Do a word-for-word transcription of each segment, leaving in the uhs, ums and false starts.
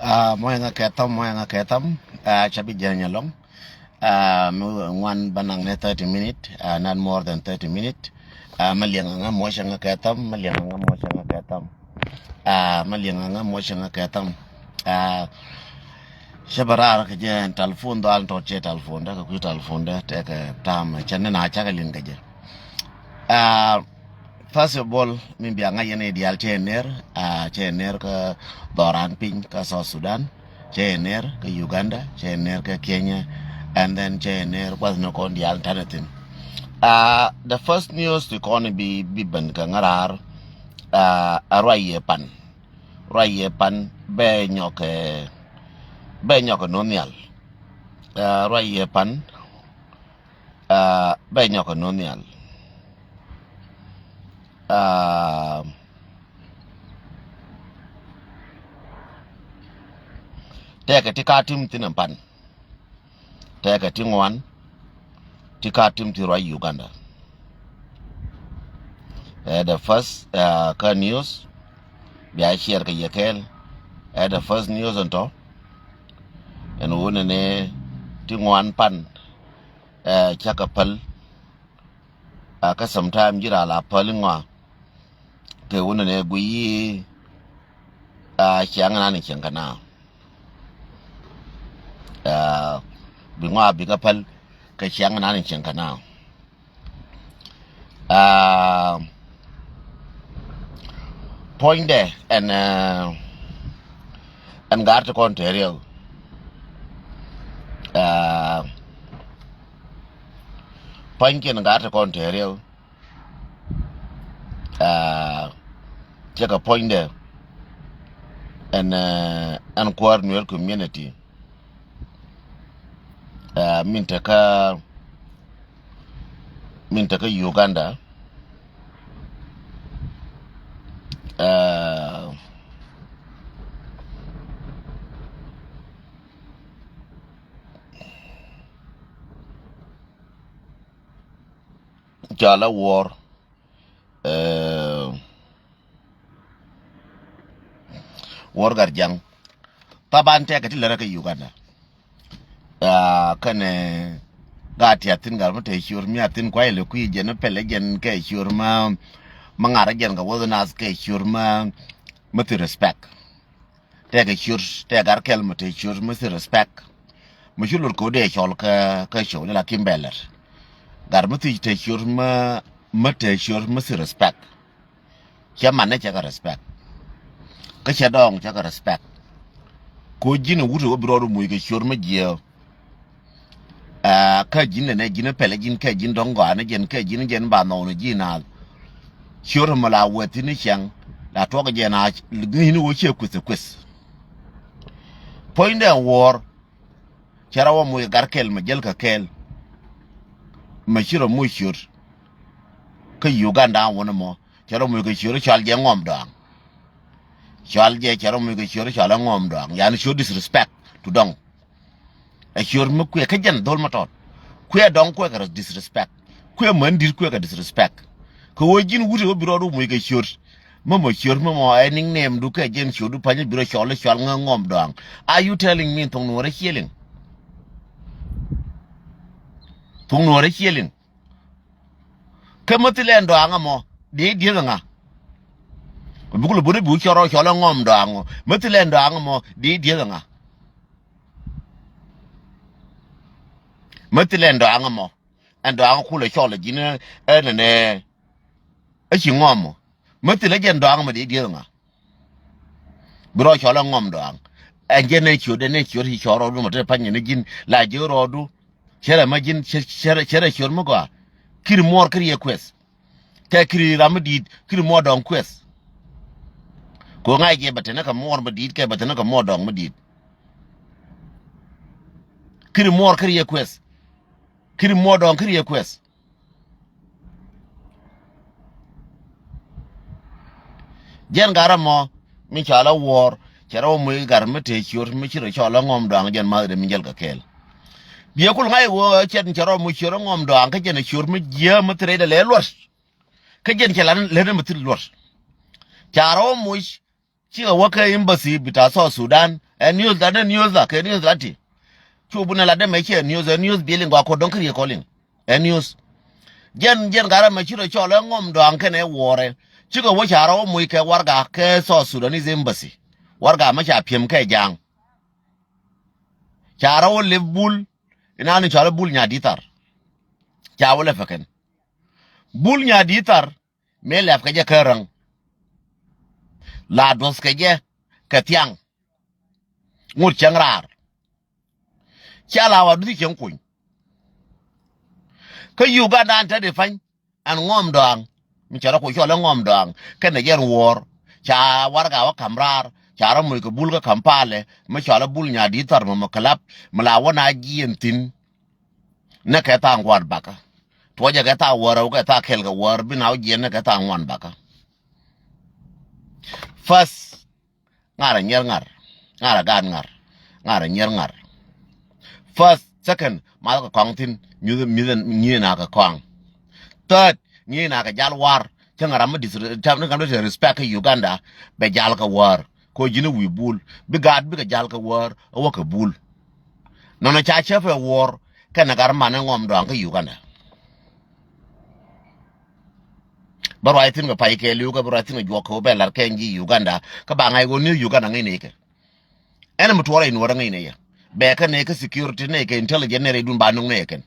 Ah, mɔc ɛŋa kɛ thɔm, mɔc ɛŋa kɛ thɔm. Ah, ca bi jɛn nyɛ lɔŋ. Ah, mi ŋuan ba naŋ ni thirty minute, ah, not more than thirty minute. Ah, ma liɛŋ ɛŋa mɔc ɛŋa kɛ thɔm, ma liɛŋ ɛŋa mɔc ɛŋa kɛ thɔm. Ah, ma liɛŋ ɛŋa mɔc ɛŋa kɛ thɔm. Ah, cɛ bä raar kɛ jɛ telephone dhɔal tɔt cɛ telephone dɛ, kɛ kui̱ telephone dɛ, tɛkɛ tam, cɛ ni na cakɛ liŋ kɛ jɛ. Ah, first of all, min bia ŋa̱c yɛn i̱ diaal cɛ ner, ah, cɛ ner kä dhɔran piny kä South Sudan, cɛ ner kä Uganda, cɛ ner kä Kenya, and then cɛ ner kuath ni kɔn diaal tanɛ thin. Ah, the first news ti kɔn bi, bi ben kä ŋa̱raar, ah, a ruac yɛ pan. Ruac yɛ pan bɛ nyɔk, eh, bɛ nyɔk nɔ nhial. Ah, ruac yɛ pan, ah, bɛ nyɔk nɔ nhial. Ah, tɛkɛ ti ka tim thin pan. Tɛkɛ ti ŋuan ti ka tim ti ruac Uganda. Ɛ the first, ah, kä news bia share kɛ yɛ kɛɛl. Ɛ the first news ɛn tɔ ɛn wunɛ ni ti ŋuan pan, eh, cakɛ päl. Ah, kä sometime ji̱ raa la päl iŋɔa kɛ wunɛ ni gui yi, ah, ciaŋ nan in cieŋ kɛ na. Ah, bi ŋɔa bikɛ päl kɛ ciaŋ nan in cieŋ kɛ na. Ah, puɔ̱nydɛ ɛn, eh, ɛn gar ti kɔn te riɛw. Ah, puɔ̱nykiɛn gar ti kɔn te riɛw. Ah, cɛ kɛ puɔ̱nydɛ ɛn, eh, ɛn kuäär Nuer community. Ah, min te kä, min te kä Uganda. Ah, cɔal a Wuɔr, eh, Wuɔr Gatjaŋ. Thaban tɛkɛ ti lärä kä Uganda. Ah, kɛnɛ gat ti a thi̱n gat mi te ciöör mi a thi̱n kuay lɛ kui̱ jɛn pɛlɛ jɛn kɛ ciöör ma, ma ŋa̱rä jɛn kɛ wuɔth nath kɛ ciöör ma, ma thi respect. Tɛkɛ ciöt, tɛkɛ gat kɛl mɛ te ciöt mɛ thi respect. Mɛ ci lot kɛ wä dee cɔl kä, kä cɔw ni la kim bɛ lɛt. Gat mɛ thi te ciöt mɛ, mɛ te ciöt mɛ thi respect. Cɛ man ni cɛ kɛ respect. Kä cɛ dɔɔŋ cɛ kɛ respect. Ko ji̱n wut wä bi rɔɔd muc kɛ ciöt mɛ jiɛ. Aa, kä ji̱n nɛ nɛ ji̱n pɛlɛ ji̱n kɛ ji̱n dɔ̱ŋ gɔaa ni jɛn kɛ ji̱n jɛn ba nhɔw ni ji̱ naath. Ciöt mɛ la wee thi̱n ni cäŋ la tuɔk jɛn a ŋi̱i̱c ni wee ciɛ kueth kueth. Puɔ̱nydɛ wuɔ̱ɔ̱r cɛ rɔ wä muc gat kɛl mɛ jäl kɛ kɛɛl. Mɛ ci rɔ muc ciöt kä Uganda wä ni mɔ cɛ rɔ muc kɛ ciöt cɔal jɛ ŋɔm dɔaŋ. Cɔal jɛ cɛ rɔ muc kɛ ciöt cɔal ɛ ŋɔm dɔaŋ yani ciöt disrespect to dɔŋ. Ɛ ciöt mi kuɛ kä jɛn dhol ma tɔt. Kuɛ dɔŋ kuɛ kɛ disrespect. Kuɛ män di̱t kuɛ kɛ disrespect. Kɛ ɣöö ji̱n wut ɛ ɣöö bi rɔɔdu muc kɛ ciöt. Mä mɔ ciöt mä mɔ ɛ nickname du kɛ jɛn ciötdu pa̱ny bi rɔ cɔl i̱ cɔal ŋä ŋɔm dɔaŋ. Are you telling me thuŋ nuɔɔr ɛ cieliŋ? Thuŋ nuɔɔr ɛ cieliŋ. Kä mä thilɛ ɛn dɔaŋ ɛmɔ dee dieth ɛŋa? Buk lɛ buni bi wä cɔl rɔ cɔl ɛ ŋɔm dɔaŋ ɔ mä thilɛ ɛn dɔaŋ ɛmɔ dee dieth ɛŋa? Mä thilɛ ɛn dɔaŋ ɛmɔ ɛn dɔaŋ kulɛ cɔl ɛ ji̱n ɛ nɛnɛ. Ɛ ci ŋɔm ɔ mä thilɛ jɛn dɔaŋ ɛmɔ dee dieth ɛŋa? Bi rɔ cɔl ɛ ŋɔm dɔaŋ. Ɛn jɛ nɛ ciöt ɛn nɛ ciöt ci cɔl rɔɔdu mɔ te pa̱ny ni ji̱n la jiök rɔɔdu. Cɛ rɛ mä ji̱n cɛ rɛ ciöt mi gɔaa. Kiri muɔɔr kiri yɛ kueth. Kɛ kiri ram mi di̱i̱t kiri muɔɔr dɔŋ kueth. Ko ŋa̱c jɛ bɛ teni kɛ muɔɔr mi di̱i̱t kɛ bɛ teni kɛ muɔɔr dɔŋ mi di̱i̱t. Kiri muɔɔr kiri yɛ kueth. Kiri muɔɔr dɔŋ kiri yɛ kueth. Jɛn gat ɛmɔ mi cɔal ɛ wuɔɔr cɛ rɔ muc gat mi te ciöt mi ci rɔ cɔl ɛ ŋɔm dɔaŋ jɛn math dee mi jäl kɛ kɛɛl. Biɛ kul ŋa̱c ɣöö cɛn cɛ rɔ muc ciöt ɛ ŋɔm dɔaŋ kä jɛn ɛ ciöt mi jiääk mi thil rɛydɛ lɛ luɔt. Kä jɛn cɛ lan lät ɛmɛ thil luɔt. Ca rɔ muc cikɛ wä kä embassy bita South Sudan Ɛ news la dee news la kɛ news la ti. Cu bi nɛ la dee mɛ ciɛ news, ɛ news biɛ liŋ gɔaa kɔ dɔ̱ŋ kä riek kɔ liŋ. Ɛ news. Jɛn, jɛn gat ram mɛ ci rɔ cɔl ɛ Ŋɔm Dɔaŋ kɛnɛ Wuɔrɛ. Cikɛ wä ca rɔ wä moc kɛ warɛga kɛ South Sudanese Embassy. Warɛga mɛ ca piɛm kɛ Ja̱a̱ŋ. Ca rɔ wä lep Bul. Inan ni cɔl ɛ Bul Nyadi̱i̱t Thar. Ca wä lɛpɛ kɛn. Bul Nyadi̱i̱t Thar. Mëë lɛp kɛ jɛ kä Räŋ. La duɔth kɛ jɛ kɛ thiaŋ. Ŋot cäŋ raar. Cia la wa duthi cäŋ kuny. Kä Uganda an te di pany an Ŋɔm Dɔaŋ. Mi cɛ rɔ ku cɔl ɛ Ŋɔm Dɔaŋ kɛnɛ jɛn Wuɔr. Ca warɛga wä ka̱m raar ca rɔ moc kɛ Bul kä Kampalɛ mi cɔl ɛ Bul Nyadi̱i̱t Thar mɔmɔ kɛ lap mi la wä na jiɛn thi̱n. Nɛ kɛ tha̱a̱ŋ gua̱a̱r bakä. Tuɔcɛ kɛ tha̱a̱ŋ wäär rɛw kɛ tha̱a̱ŋ kɛl kɛ wäär bi na wä jiɛn nɛ kɛ tha̱a̱ŋ ŋuan bakä. First, ŋa̱r a nyier ŋa̱r. Ŋa̱r a gaat ŋa̱r. Ŋa̱r a nyier ŋa̱r. First, second, math kɛ kɔaŋ thi̱n, mi̱th, mi̱th, ŋi̱i̱n a kɛ kɔaŋ. Third, ŋi̱i̱n a kɛ jal war. Cä ŋa̱r a mi dis-, tam ni kam di respect kɛ Uganda, bɛ jal kɛ war. Ko ji̱n wi̱i̱ Bul. Bi gaat bikɛ jal kɛ wäär, a wä kɛ Bul. Nɔnɔ ca cäpɛ Wuɔr, kɛnɛ gat man ɛ Ŋɔm Dɔaŋ kä Uganda. Bä ruac thi̱n kɛ pay kɛɛliw kɛ bä ruac thi̱n kɛ juɔk kɛ wä bɛ lar kɛn ji̱ Uganda. Kä ba ŋa̱c ɣöö ni Uganda ŋäcnɛ ikɛ. Ɛn mi tuɔrɛ inuɔrä ŋäcnɛ yɛ. Bɛ kɛ nɛ kä security nɛ kɛ intelligence nɛ rɛydun ba nuŋ nɛ kɛn.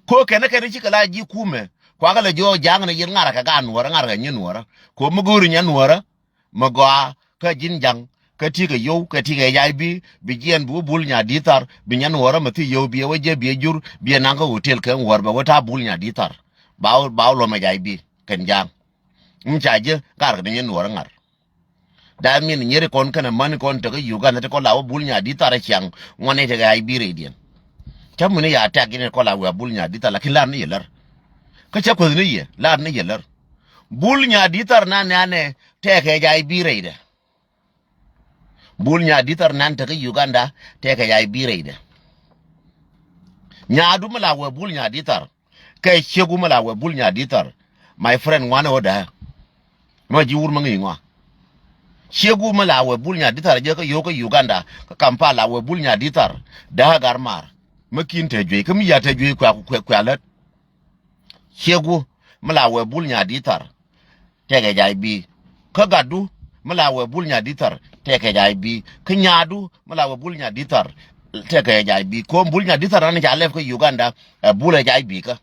Ko kɛn kɛn cikɛ la ji̱ kumɛ. Kuakɛ lɛ jiɔ ja̱a̱ŋ nɛ yɛn ŋa̱rä kɛ gaat nuɔrä ŋa̱rä kɛ nyi nuɔrä. Ko mi go̱o̱ri nya nuɔrä. Mi gɔaa kä ji̱n ja̱ŋ kä ti̱i̱ kɛ yio̱w kɛ ti̱i̱ kɛ H I V bi jiɛn bi wä Bul Nyadi̱i̱t Thar bi nyan wä rä mi thi̱i̱ yio̱w bi ɛ wä jɛ bi ɛ jur bi ɛ naŋ kä hotel kɛ ŋuɔ̱ɔ̱r bɛ wä ta̱a̱ Bul Nyadi̱i̱t Thar. Ba wä, ba wä luɔ̱m H I V kɛn ja̱a̱ŋ. Mi ca ji̱ ŋa̱r kɛ ni nyan wä rä ŋa̱r. That mean nyeri kɔn kɛnɛ mäni kɔn tekä Uganda ti kɔn la wä Bul Nyadi̱i̱t Thar ɛ ciaŋ ŋuɔ̱n ni tekɛ H I V rɛydiɛn. Cä muni ya tɛk in kɔn la wä Bul Nyadi̱i̱t Thar lakin lar ni yɛ lär. Kä cä kueth ni yɛ, lar ni yɛ lär. Bul Nyadi̱i̱t Thar nan ni anɛ tɛkɛ H I V rɛydɛ. Bul Nyadi̱i̱t Thar nan tekä Uganda tɛkɛ H I V rɛydɛ. Nyaadu mi la wee Bul Nyadi̱i̱t Thar. Kɛ ciegu mi la wee Bul Nyadi̱i̱t Thar. My friend ŋuanɛ wä dee. Mɛ ji̱ wur mɛ ŋi̱i̱ŋ ŋɔa. Ciegu mi la wee Bul Nyadi̱i̱t Thar jɛ kä yio̱w kä Uganda kä Kampala wee Bul Nyadi̱i̱t Thar. Dee ɣä gar maar. Mɛ ki̱n te juey kä mi ya te juey kua, kua, kua lät. Ciegu mi la wee Bul Nyadi̱i̱t Thar tɛkɛ H I V. Kä gatdu mi la wee Bul Nyadi̱i̱t Thar tɛkɛ H I V. Kä nyaadu mi la wee Bul Nyadi̱i̱t Thar tɛkɛ H I V. Ko̱o̱m Bul Nyadi̱i̱t Thar nani ca lɛp kä Uganda ɛ Bul H I V kä.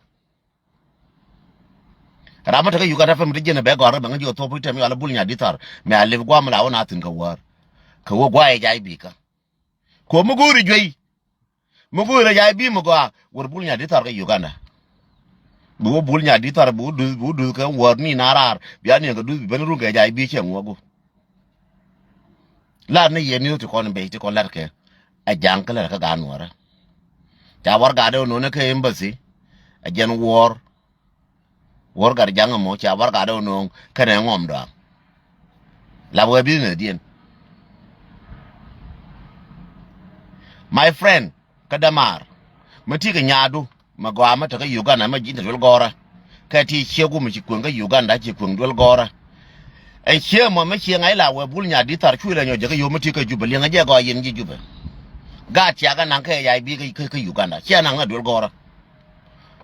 Ram mi tekä Uganda pɛm ti jiɛn ɛ bɛ gɔ̱a̱r kä bɛ ŋä ji̱ ɔ thuɔ̱p i̱ tɛm yɔal ɛ Bul Nyadi̱i̱t Thar mɛ a lɛp gua̱a̱m mi la wä na thi̱n kɛ wäär. Kɛ wä gua̱a̱ H I V kä. Ko̱o̱m mi go̱o̱ri juey. Mi go̱o̱ri H I V mi gɔaa wär Bul Nyadi̱i̱t Thar kä Uganda. Bi wä Bul Nyadi̱i̱t Thar bi wä duth, bi wä duth kɛ wäär ni na raar bia niɛn kɛ duth bi ben run kɛ H I V cɛ ŋuɔ̱ku. Lar ni yɛ ni ti kɔn bey ti kɔn lar kɛ. Ɛ ja̱a̱ŋ kä lar kä gaat nuɔrä. Ca war gaat ɛ wä no̱o̱n kä embassy. Ɛ jɛn Wuɔr. Wuɔr gat ja̱ŋ ɛmɔ ca warɛga dee wä nööŋ kɛnɛ Ŋɔm Dɔaŋ. Lap wee business diɛn. My friend, kä dämaar mi ti kɛ nyaadu mi gɔaa mi te kä Uganda mi ji̱n te duel gɔ̱rä. Kɛ ti ciek wä mi ci kueŋ kä Uganda ci kueŋ duel gɔ̱rä. Ɛn ciek mɔ mi ciek ŋa̱c la wee Bul Nyadi̱i̱t Thar cuc la nyɔk jɛ kä yio̱w mi ti kä Jubɛ liɛŋɛ jɛ gɔaa yɛn ji̱ Jubɛ. Gaat ciakä naŋ kɛ H I V kä, kä, kä Uganda ciɛ naŋ ɛ duel gɔ̱rä.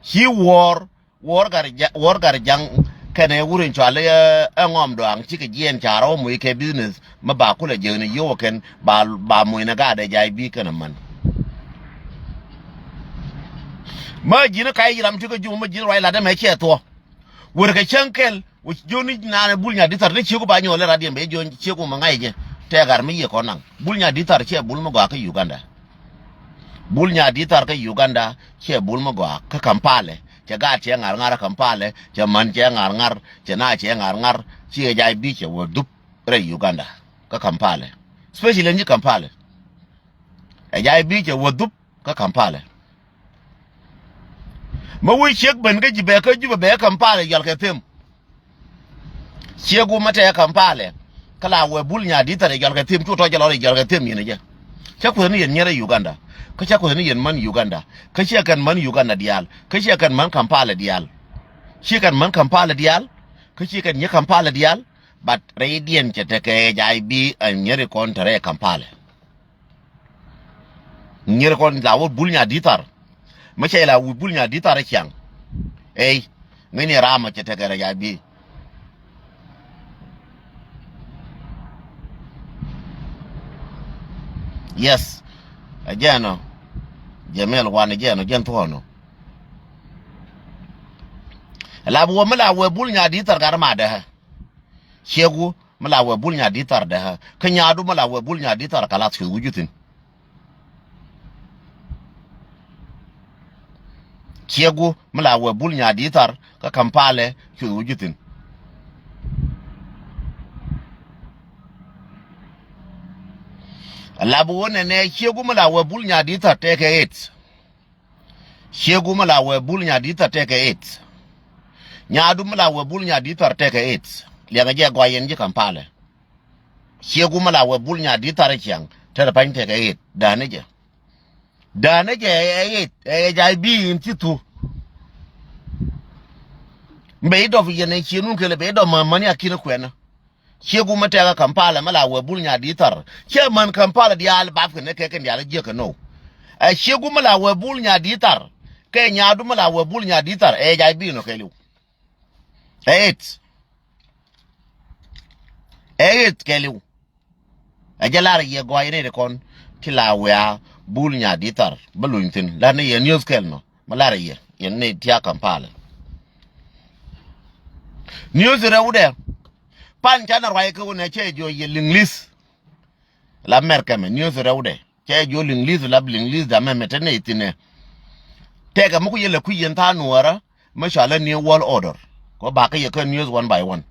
Ci Wuɔr Wuɔr Gat Ja-, Wuɔr Gat Jaŋ kɛnɛ wur in cɔal i̱, ɛ, ɛ Ŋɔm Dɔaŋ cikɛ jiɛɛn ca rɔw moc kɛ business mi ba kulɛ jiäkni yio̱w ɛ kɛn ba, ba moc ni gaat H I V kɛnɛ män. Mä ji̱n ka̱c ram ti kä Jubɛ mä ji̱n ruac lat ɛmɛ ciɛ thuɔ̱k. Wër kɛ cäŋ kɛl wä ci jiöni naan ɛ Bul Nyadi̱i̱t Thar ni ciek wä ba nyɔɔl i̱ rat yɛn bɛ jiöni ciek wä mi ŋa̱c jɛ tɛɛk gat mi yiëë kɔn naŋ. Bul Nyadi̱i̱t Thar ciɛ Bul mi gɔaa kä Uganda. Bul Nyadi̱i̱t Thar kä Uganda ciɛ Bul mi gɔaa kä Kampala. Cɛ gaat cɛ ŋa̱r ŋa̱r kä Kampala, cɛ män cɛ ŋa̱r ŋa̱r, cɛ na cɛ ŋa̱r ŋa̱r, ci H I V cɛ wä dhup rɛy Uganda kä Kampala. Especially ni Kampala. H I V cɛ wä dhup kä Kampala. Mä wi̱i̱ ciek ben kä ji̱ bɛ kä Jubɛ bɛ kä Kampala yɔl kɛ them. Ciek wä mä tɛɛ Kampala. Kä la wee Bul Nyadi̱i̱t Thar i̱ jɔl kɛ them cu tɔ̱ jɛ lɔr i̱ jɔl kɛ them yɛn jɛ. Cä kueth ni yɛn nyier ɛ Uganda. Kä cä kueth ni yɛn män Uganda. Kä ciɛ kɛn män Uganda diaal. Kä ciɛ kɛn män Kampala diaal. Ciɛ kɛn män Kampala diaal. Kä ciɛ kɛn nyier Kampala diaal. But rɛydiɛn cɛ tekɛ H I V ɛ nyier i̱ kɔn te rɛy Kampala. Nyir kɔn la wä Bul Nyaadi̱ Thar. Mi cɛ la wä Bul Nyaadi̱ Thar ciaŋ. Ey, ŋäcni ram mɔ cɛ tekɛ rɛy a bi. Yes. Ɛ jɛn ɔ. Jɛ mɛl wan ɛ jɛn ɔ, jɛn thuɔ̱ɔ̱n ɔ. La bi wä mi la wä Bul Nyaadi̱ Thar gat ma dɛ hɛ. Ciek wä mi la wä Bul Nyaadi̱ Thar dɛ hɛ. Kä nyaadu mi la wä Bul Nyaadi̱ Thar kalath cuth wi̱c thi̱n. Ciek wä mi la wä Bul Nyaadi̱ Thar kä Kampala cuth wi̱c thi̱n. La bi wä nɛnɛ ciek wä mi la wä Bul Nyaadi̱ Thar tekɛ AIDS. Ciek wä mi la wä Bul Nyaadi̱ Thar tekɛ AIDS. Nyaadu mi la wä Bul Nyaadi̱ Thar tekɛ AIDS. Liɛŋɛ jɛ gɔaa yɛn ji̱ Kampala. Ciek wä mi la wä Bul Nyaadi̱ Thar ciaŋ te rɛ pa̱ny tekɛ AIDS. Da̱a̱nä jɛ. Da̱a̱nä jɛ ɛ AIDS, ɛ HIV in ci thu. Bɛ idɔp yɛn ɛ cienun kɛlɛ bɛ idɔp ma mani a ki̱n kuɛnä. Ciek wä mi tɛk ɛ Kampala mi la wä Bul Nyaadi̱ Thar. Cɛ män Kampala diaal bap kɛn ɛ kɛ kɛn diaal jiäk kɛ now. Ɛ ciek wä mi la wä Bul Nyaadi̱ Thar. Kɛ nyaadu mi la wä Bul Nyaadi̱ Thar. Ɛ HIV nɔ kɛɛliw. Ɛ AIDS. Ɛ AIDS kɛɛliw. Ɛ jɛ lar yɛ gɔaa yɛn ɛ kɔn ti la wä Bul Nyaadi̱ Thar. Bä luny thi̱n. Lar ni yɛ news kɛl nɔ. Ma lar yɛ. Yɛn ni tia Kampala. News rɛwdɛ. Pan canɛ ruac kä wunɛ cɛ jiɔ yɛ Liŋlith. La Mɛrkɛ mɛ news rɛwdɛ. Cɛ jiɔ Liŋlith la Liŋlith damɛ mɛ te nɛ ithinɛ. Tɛkɛ mi ku yɛ lɛ kui̱ yɛn tha̱a̱ŋ nuɔrä. Mi cɔalɛ New World Order. Kɔ bakä yɛ kä news one by one.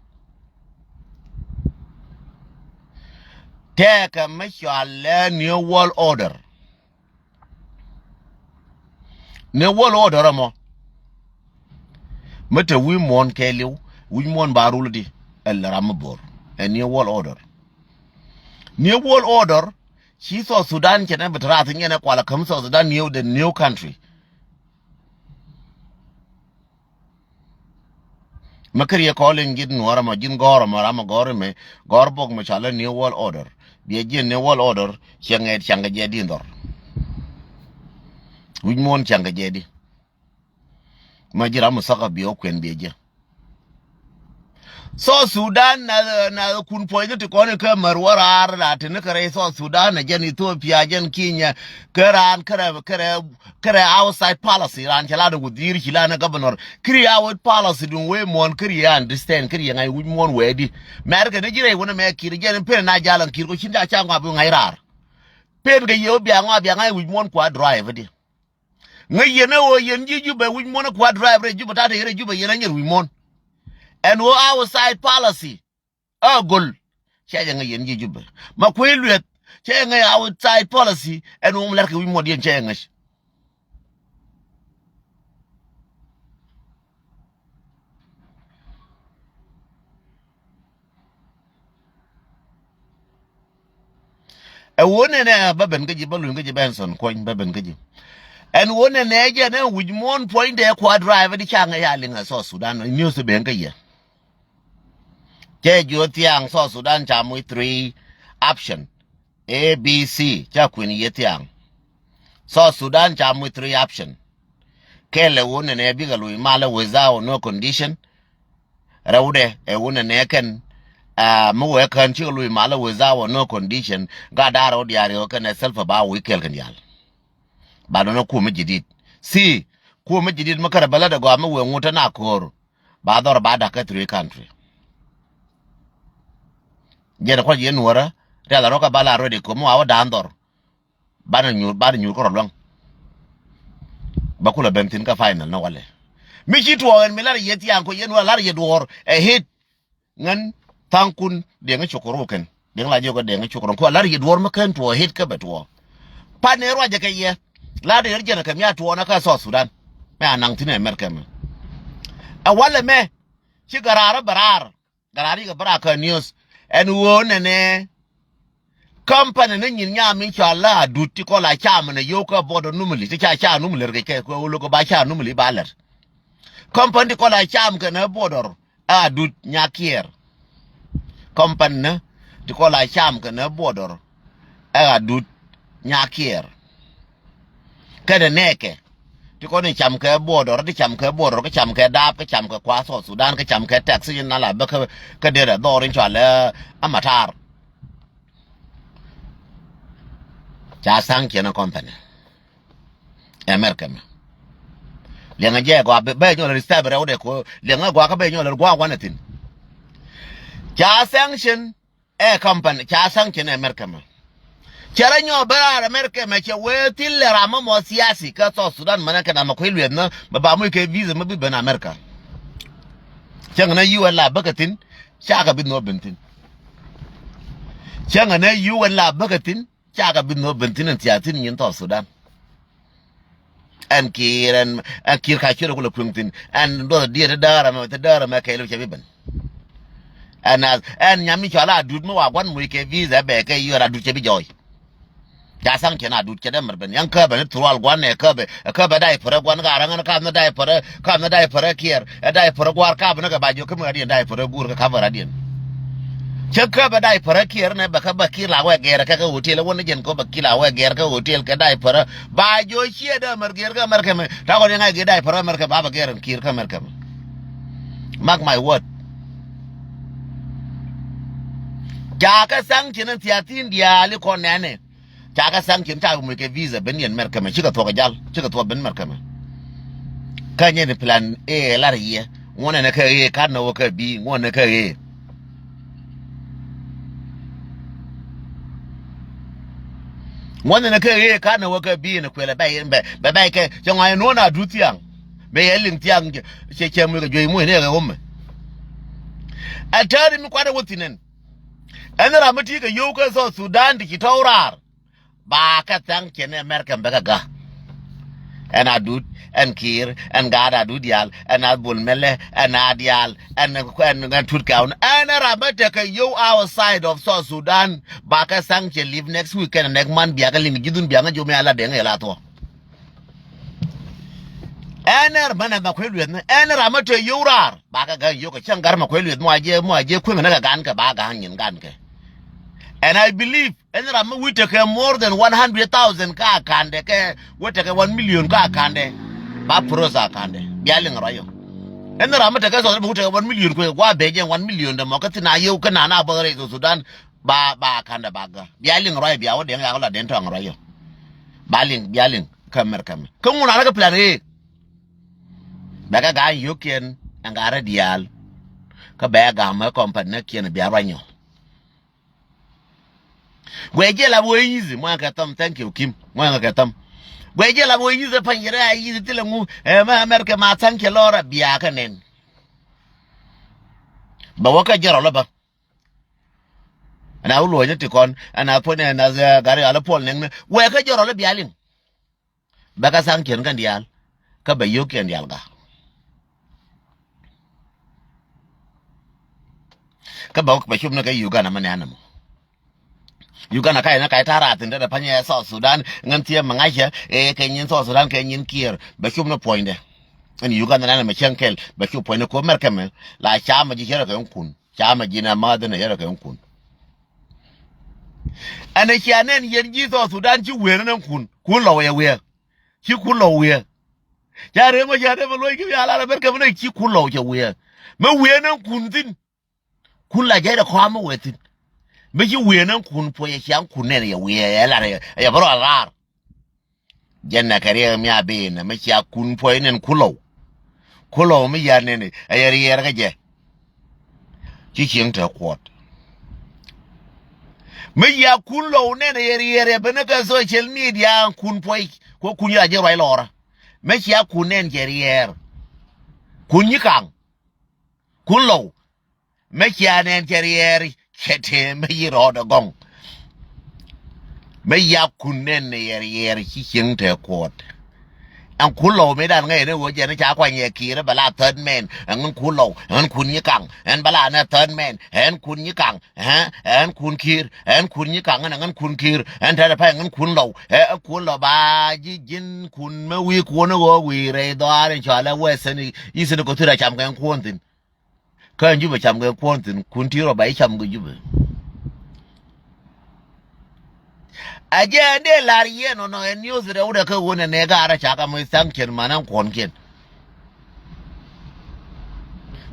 Tɛkɛ mi cɔalɛ New World Order. New World Order ɛmɔ. Mi te wi̱i̱ muɔ̱ɔ̱n kɛɛliw, wi̱c muɔ̱ɔ̱n ba rul di, ɛ lɛ ram mi bo̱r. Ɛ New World Order. New World Order, ci South Sudan cɛ nɛ bi te rath nyɛn ɛ kual ɛ käm South Sudan new, the new country. Mi kɛ riɛ kɔɔl in ji̱n nuɔ̱ɔ̱r ɛmɔ ji̱n gɔ̱r ɛmɔ ram ɛ gɔ̱r ɛmɛ gɔ̱r bok mi cɔalɛ New World Order. Biɛ ji̱n New World Order ciɛ ŋɛɛt caŋ kɛ jɛ di dhɔr. Wi̱c muɔ̱ɔ̱n caŋ kɛ jɛ di. Ma ji̱ ram mi thäkä biɛ wä kuɛn biɛ ji̱. South Sudan na, na kun puɔ̱nyni ti kɔn ikä mär wä raar la tini kɛ rɛy South Sudan na jɛn Ethiopia jɛn Kenya. Kä raan kärɛ kärɛ kärɛ outside policy raan cɛ lat wudhiir ci lat ni governor. Kiri a wä policy duŋ wee muɔ̱ɔ̱n kiri a understand kiri a ŋa̱c wi̱c muɔ̱ɔ̱n wee di. Mɛr kɛ ni ji̱ rɛy wä ni mɛ kir jɛn pen na jal an kir kɔ cin ca ca ŋɔa bi ŋa̱c raar. Pen kɛ yɛ wä bia ŋɔa bia ŋa̱c wi̱c muɔ̱ɔ̱n kua drive di. Ŋäc yɛn ɛ ɣöö yɛn ji̱ Jubɛ wi̱c muɔ̱n ɛ kua drive rɛy Jubɛ ta̱a̱ te yɛn rɛy Jubɛ yɛn ɛ nyɛr wi̱c muɔ̱n. Ɛn ɣöö outside policy. Ɛ göl. Cɛ jɛ ŋäc yɛn ji̱ Jubɛ. Ma kuec lueth. Cɛ jɛ ŋäc outside policy. Ɛn ɣöö mi la̱rkɛ wi̱c muɔ̱n yɛn cɛ jɛ ŋäc. Ɛ wä nɛnɛ bä ben kä ji̱ bä luny kä ji̱ Benson Kuɔny bä ben kä ji̱. Ɛn wä nɛnɛ jɛ nɛ wi̱c muɔ̱ɔ̱n puɔ̱nydɛ kua drive di ca ŋäc a liŋ ɛ South Sudan news ben kä yɛ. Cɛ jiö thiaŋ South Sudan ca muc three option. A, B, C ca kuën yɛ thiaŋ. South Sudan ca muc three option. Kɛl ɛ wä nɛnɛ bikɛ luny malä without no condition. Rɛwdɛ ɛ wun ɛ nɛ kɛn. Aa, mi wee kään cikɛ luc malä without no condition. Gat da̱a̱r rɛw diaal riɛw kɛn ɛ self ba wi̱i̱ kɛl kɛn diaal. Ba nɔnɔ kuɔ̱mä jidit. Si kuɔ̱mä jidit mi kärɛ bä lät ɛ gɔaa mi wee ŋut te na ko̱o̱r. Ba dhɔr ba da̱k kä three country. Jɛn ɛ kuac yɛn nuɔ̱rä rial ɛ rɔ̱ kɛ ba la ready ko̱m mi wa wä da̱a̱n dhɔr. Banɛ nyuur, banɛ nyuur kärɔ luäŋ. Ba kulɛ ben thi̱n kä final ni walɛ. Mi ci tuɔɔk ɛn mi lar yɛ thiaŋ kɔ yɛn wä lar yɛ duɔɔr ɛ hit. Ŋän tha̱a̱ŋkun diɛŋ i̱ cukuru kɛn diɛŋ la jiök ɛ diɛŋ i̱ cukuru kɔ lar yɛ duɔɔr mi kɛn tuɔɔk hit kä bɛ tuɔɔk. Pan ni ruacɛ kɛ yɛ lar yɛ jɛn kɛ mi a tuɔɔk na kä South Sudan. Mɛ a naŋ thi̱n ɛ mɛr kɛ mɛ. Ɛ walɛ mɛ ci gɛ raar bɛ raar. Gat ri kɛ bä rak kä news ɛn ɣöö nɛnɛ. Company ni nyin nyam in cɔal la Adut ti kɔn la cam nɛ yio̱w kä border numili ti ca ca numili rɛ kɛ kɛ ɣöö lo̱k ba ca numili ba lɛr. Company ti kɔn la cam kɛ nɛ border ɛ Adut Nyakiɛɛr. Company ni ti kɔn la cam kɛ nɛ border ɛ Adut Nyakiɛɛr. Kɛnɛ nɛɛkɛ. Ti kɔn in cam kɛ border, ti cam kɛ border, kä cam kɛ daap, kä cam kɛ kuath South Sudan, kä cam kɛ taxi in ala bä kä, kä derɛ dhɔr in cɔalɛ amatar. Ca sanction company America mɛ. Liɛŋɛ jɛ gɔaa bɛ, bɛ nyɔl restart rɛw dɛ ko, liɛŋɛ gɔaa kä bɛ nyɔl gɔaa wanɛ thin. Ca sanction ɛ company, ca sanction ɛ America mɛ. Cɛ rɛ nyɔ bɛ raar America mɛ cɛ wee thil lɛ ram mɔ mɔ siasi kä South Sudan mɛnɛ kɛ na mɛ kui̱ lueth nä mɛ ba muc kɛ visa mɛ bi ben America. Cäŋ nä U N la bäkɛ thin, ca kɛ bi nhɔk ben thin. Cäŋ nä U N la bäkɛ thin, ca kɛ bi nhɔk ben thin ɛn thia̱a̱ thin nyin South Sudan. Ɛn Kiir, ɛn, ɛn Kiir ka ciöt kulɛ kueŋ thin. Ɛn duɔth diet ti däär ɛmɛ, ti däär ɛmɛ kɛɛl cɛ bi ben. Ɛn a, ɛn nyam mi cɔal a dut mi wa gua̱n muc kɛ visa bɛ kɛ yɔr a dut cɛ bi jɔɔc. Ca sanction a dut cɛ dee mɛr ben. Yɛn käbɛ ni thurual gua̱n nɛ käbɛ, ɛ käbɛ diaper ɛ gua̱n ka raŋ ɛn kap ni diaper ɛ, kap ni diaper ɛ Kiir. Ɛ diaper ɛ gua̱r kap ni kɛ ba jiök kä mi radiɛn diaper ɛ guur kɛ kap radiɛn. Cä käp ɛ diaper ɛ Kiir nɛ bɛ kä bɛ Kiir la wɛ gɛr kɛ kä hotel ɛ wä ni jɛn kɛ bɛ Kiir la wɛ gɛr kɛ hotel kɛ diaper ɛ. Ba jiök ciɛ dee mɛr gɛr kä mɛr kɛ mɛ. Ta kɔn yɛn ŋa̱c gɛr diaper ɛ mɛr kɛ ba bɛ gɛr in Kiir kä mɛr kɛ mɛ. Mark my word. Ca kɛ sanction in thia̱a̱ thin diaal i kɔn nɛnɛ. Ca kɛ sanction ca kɛ muc kɛ visa ben yɛn America mɛ cikɛ thuɔk kɛ jal cikɛ thuɔk ben America mɛ. Kä nyɛ ni plan A lar yɛ ŋuɔnɛ ni kä ɣee kat ni wä kä bi ŋuɔnɛ ni kä ɣee. Ŋuɔnɛ ni kä ɣee kat ni wä kä bi ni kuɛlɛ bɛ bɛ bɛ kɛ cɛ ŋuany nuɔn a du thiaŋ. Bɛ yɛ liŋ thiaŋ cɛ cɛ muc kɛ juey muc ni kɛ ɣömɛ. Ɛ tääri mi kuat ɛ wä thinɛn. Ɛn ram mi ti kɛ yio̱w kä South Sudan ti ci tɔw raar. Ba kɛ tha̱a̱ŋ cɛ ni America bɛ kɛ ga̱. Ɛn a dut ɛn Kiir ɛn gaat a dut diaal ɛn a bul mɛlɛ ɛn a diaal ɛn ɛn ɛn tut kɛ awun ɛn ram mi tekɛ yio̱w outside of South Sudan. Ba kɛ tha̱a̱ŋ cɛ leave next week kɛn next month bia kɛ liŋ ji̱thun bia ŋä jom ya la deŋ yɛ la thuɔ. Ɛn ɛr mɛnɛ ma kuɛ lueth ni ɛn ram mi te yio̱w raar ba kɛ ga̱a̱ŋ yio̱w kɛ cäŋ gar ma kuɛ lueth mɔ a jɛ mɔ a jɛ kueŋ ni kɛ gan kɛ ba ga̱a̱ŋ nyin gan kɛ. And I believe ɛn ram mi wi̱c tekɛ more than one hundred thousand kä akandɛ kɛ wä tekɛ one million kä akandɛ. Ba pros akandɛ bia liŋ rɔyɔ. Ɛn ram mi tekɛ sɔth mi wi̱c tekɛ one million kuɛ gua bɛ jɛ one million dɛ mɔ kä thin a yio̱w kä nana bɔth rɛy South Sudan. Ba ba akandɛ ba ga̱ bia liŋ rɔyɔ bia wä deŋ yak la den tɔŋ rɔyɔ. Ba liŋ bia liŋ. Kä mɛr kä mɛ kä ŋun anä kä plan ɣee. Bɛ kɛ ga̱a̱c yio̱kiɛn ɛn ga̱a̱c rɛ diaal. Kä bɛ ga̱a̱c mɛ kɔmpani nä kiɛn bia ruanyɔ. Guɛ jiɛ lap wee easy muɔ̱ŋ kɛ thɔm thank you Kim muɔ̱ŋ kɛ thɔm. Guɛ jiɛ lap wee easy pany yɛrɛ a easy thilɛ ŋu ɛ mɛ America ma thank you lɔrɛ bia kɛ nɛn. Bɛ wä kɛ jɛ rɔlä bä. Ɛn a wä luɔ̱nyä ti kɔn ɛn a puɔ̱nyɛ ɛn a gari alä puɔl nɛŋni wɛ kä jɔrɔ lä bia liŋ. Bɛ kä tha̱a̱ŋ ciɛn kɛn diaal kä bɛ yio̱k ciɛn diaal ga̱. Kä bɛ bɛ cop ni kɛ Uganda mɛ nɛn ɛmɔ. Uganda kac ni kac ta̱a̱ raar thi̱n te dee pa̱nyɛ South Sudan ŋän thiee mi ŋa̱cä ëë kɛ nyin South Sudan kɛ nyin Kiir bɛ cop ni puɔ̱nydɛ. Ɛn Uganda nɛn ɛmɛ cäŋ kɛl bɛ cop puɔ̱nydɛ ko̱ mɛr kɛmɛ la ca̱a̱mɛ ji̱ cärɛ kɛ ŋun kun. Ca̱a̱mɛ ji̱n ɛ ma̱a̱th ɛn ɛ yɛrɛ kɛ ŋun kun. Ɛn ɛ cia nɛn yɛn ji̱ South Sudan ci wëë nɛn kun kun lɔw yɛ wëë. Ci kun lɔw wëë. Ca rem ɔ ca rem ɔ luɔ̱c ki bia lar ɛ ber kɛ mi nɛ ci kun lɔw cɛ wëë. Mi wëë nɛn kun thi̱n. Kun la jɛy dɛ kɔam mi wëë thi̱n. Mi ci wëë nɛn kun puɔ̱c ɛ cia kun nɛn yɛ wëë ɛ lar ɛ yɛ bä rɔ lar. Jɛn nɛ kɛ riɛk mi a ben mi cia kun puɔ̱c nɛn kulɔw. Kulɔw mi yar nɛn ɛ yɛ riɛɛr kä jɛ. Ci cieŋ te kuɔt. Mi cia kun lɔw nɛn ɛ yɛ riɛɛr ɛ ben kä social media kun puɔ̱c kuɔ kun ya jɛ ruac lɔrä. Mi cia kun nɛn cɛ riɛɛr. Kun nyi kaŋ. Kun lɔw. Mɛ cia nɛn cɛ riɛɛr cɛ tëë mɛ yi rɔɔdɛ gɔŋ. Mɛ yakun nɛn ni yɛ riɛɛr ci cieŋ te kuɔt. Ɛn kun lɔw mi dan ŋäc ni ɣöö jɛn ca kuany yɛ kiir bɛ la third man ɛn kun lɔw ɛn kun nyi kaŋ ɛn bɛ la nɛ third man ɛn kun nyi kaŋ ɛn kun kiir ɛn kun nyi kaŋ ɛn ɛn kun kiir ɛn tɛt pay ɛn kun lɔw ɛ kun lɔw ba ji̱ ji̱n kun mɛ wi̱i̱ kun ɣöö wi̱i̱ rɛy dhɔaar in cɔal ɛ wɛsɛn i̱ thi̱n kɔ thir a cam kɛ ɛn kun thi̱n. Kä ɛn Jubɛ cam kɛ kuɔn thi̱n kun ti rɔ ba i̱ cam kɛ Jubɛ. A jɛ ɛn dee lar yɛ nɔnɔ ɛn news rɛw rɛ kä ɣöö nɛ nɛ gaarä ca ka mɔ sanction man ɛn kuɔnkiɛn.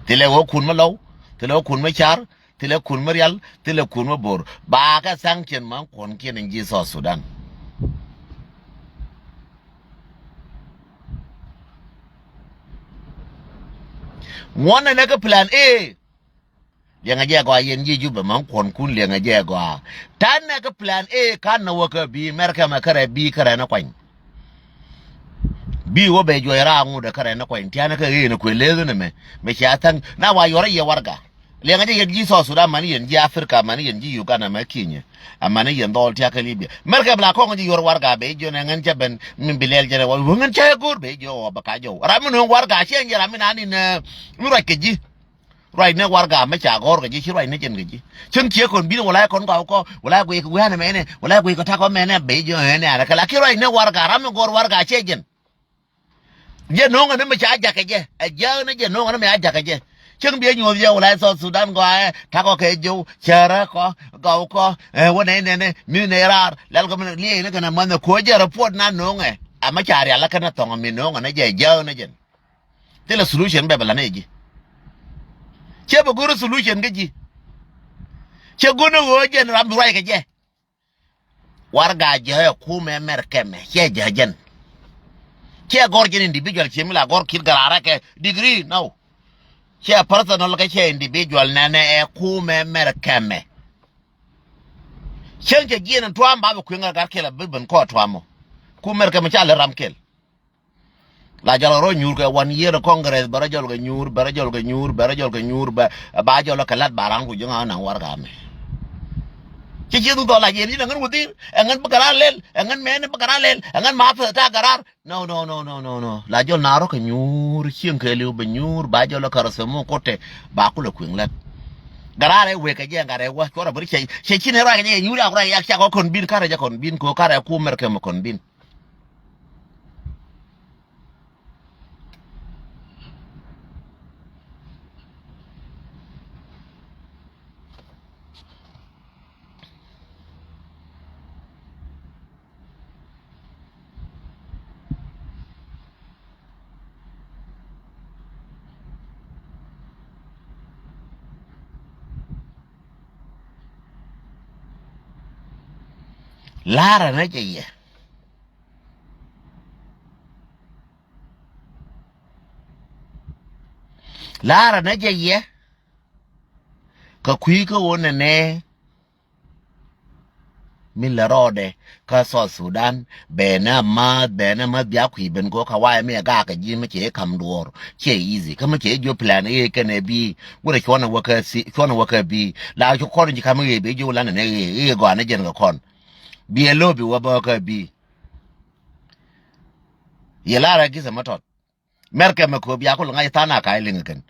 Thilɛ ɣöö kun mi lɔw, thilɛ ɣöö kun mi car, thilɛ kun mi rial, thilɛ kun mi bor. Ba kɛ sanction man kuɔnkiɛn in ji̱ South Sudan. Ŋuɔ̱n nɛ nɛ kä plan A. Liɛŋɛ jɛ gɔaa yɛn ji̱ Jubɛ mɛ kuɔn kun liɛŋɛ jɛ gɔaa. Tan nɛ kä plan A kan nɛ wä kä B, Mɛrkɛ mɛ kärɛ B kärɛ ni kuany. B wä bɛ juɔc raar ŋut ɛ kärɛ ni kuany tianɛ kä ɣëë ni kuëë leth ni mɛ. Mɛ cia thaŋ na wa yuɔrä yɛ warɛga. Liɛŋɛ jɛ yɛn ji̱ South Sudan mani yɛn ji̱ Africa mani yɛn ji̱ Uganda mɛ Kenya. Amani yɛn dhɔl tiakä Libya. Mɛrkɛ bɛ la kɔŋ ji̱ yuɔr warɛga bɛ jiɔ nɛ ŋän cɛ ben min bi lɛl jɛn ɛ wä ŋän cɛ go̱r bɛ jiɔ wä bɛ ka jɔw. Ram mi no̱o̱ŋ warɛga ciɛ nyɛ ram mi nani nɛ mi ruac kɛ ji̱. Ruacnɛ warɛga mi ca gɔ̱r kɛ ji̱, ci ruacnɛ jɛn kɛ ji̱. Cäŋ ciɛ kɔn bi̱n wala kɔn gɔw kɔ, wala guic kɛ wi̱i̱ ɛn ɛmɛnɛ, wala guic kɛ tak ɔ mɛnɛ, ben ji̱ ɛn ɛn kɛ la ki ruacnɛ warɛga, ram mi gɔ̱r warɛga cɛ jɛn. Jɛ no̱o̱ŋ ɛn mi ca jakä jɛ, ɛ jiäk ni jɛ no̱o̱ŋ ɛn mi ca jakä jɛ. Cäŋ biɛ nyuɔ̱th jɛ wala South Sudan gɔaa ɛ, tak ɔ kɛ jɔw, cärä kɔ, gɔw kɔ, ɛ wä nɛy nɛnɛ, mi nɛy raar, lɛl kɔ mi liɛy ni kɛn ɛ mänh ɛ ko̱ jɛ report na no̱o̱ŋ ɛ. Ɛ mi ca rial ɛ kɛn ɛ thɔŋ ɛ mi no̱o̱ŋ ɛn ɛ jɛ, ɛ jiäk ni jɛn. Thilɛ solution bɛ bɛ la nɛ ji̱. Cɛ bɛ go̱r solution kä ji̱. Cɛ go̱r ni ɣöö jɛn ram bi ruac kɛ jɛ. Warɛga jɛ ɛ kumɛ Mɛrkɛ mɛ cɛ jɛ jɛn. Cɛ gɔr jɛn individual cɛ mi la gɔr kit garaarä kɛ degree, no. Cɛ personal kɛ cɛ individual nɛnɛ ɛ kumɛ Mɛrkɛ mɛ. Cäŋ cɛ jiɛn in tuam ba bɛ kueŋ ɛ gat kɛl ɛ bi ben kɔ tuam ɔ. Kumɛ Mɛrkɛ mɛ ca lɛ ram kɛl. La jɔl rɔ nyuur kɛ one year Congress, bɛ rɔ jɔl kɛ nyuur, bɛ rɔ jɔl kɛ nyuur, bɛ rɔ jɔl kɛ nyuur, bɛ, ba jɔl kɛ lat ba ran ku ji̱ ŋa naŋ warɛga mɛ. Ci ci dhuk dhɔl la yɛn ji̱ na ŋän wädhir, ɛ ŋän bi garaar lɛl, ɛ ŋän mɛni bi garaar lɛl, ɛ ŋän ma peth ta garaar. No, no, no, no, no, no. La jɔl na rɔ kɛ nyuur, cieŋ kɛ liw bɛ nyuur, ba jɔl kɛ rɔ sɛ mu kotɛ, ba kulɛ kuiŋ lɛt. Garaar ɛ wek kɛ jɛ ŋa̱r ɛ wä, cuɔrɛ bä ri cɛ, cɛ ci ni rɔ kɛ jɛ nyuur ak rɔ yak cak ɔ kɔn bin, karɛ jɛ kɔn bin, ko karɛ ku Mɛrkɛ mɛ kɔn bin. La̱rä nä jɛ yɛ. La̱rä nä jɛ yɛ. Kɛ kui̱ kä ɣöö nɛnɛ. Mi lɛ rɔɔdɛ kä South Sudan bɛ nɛ math, bɛ nɛ math bia kui̱ ben go̱o̱k kɛ wayɛ mi ɛ gaak kɛ ji̱ mi cɛ i̱ ka̱m duɔ̱ɔ̱r. Cɛ easy kä mi cɛ i̱ jiö plan i̱ kɛnɛ bi wurɛ cuɔ̱nɛ wä kä si, cuɔ̱nɛ wä kä bi la cu kɔn ji̱ ka̱m i̱ bɛ jiö wä lanɛ nɛ i̱ gɔanɛ jɛn kɛ kɔn. Bi ɛ lo̱ bi wä bä kä bi. Yɛ lar ɛ gi̱th ɛmɛ tɔt. Mɛrkɛ mɛ kööp yakul ŋa̱c tha̱a̱ŋ a ka̱c liŋ kɛn.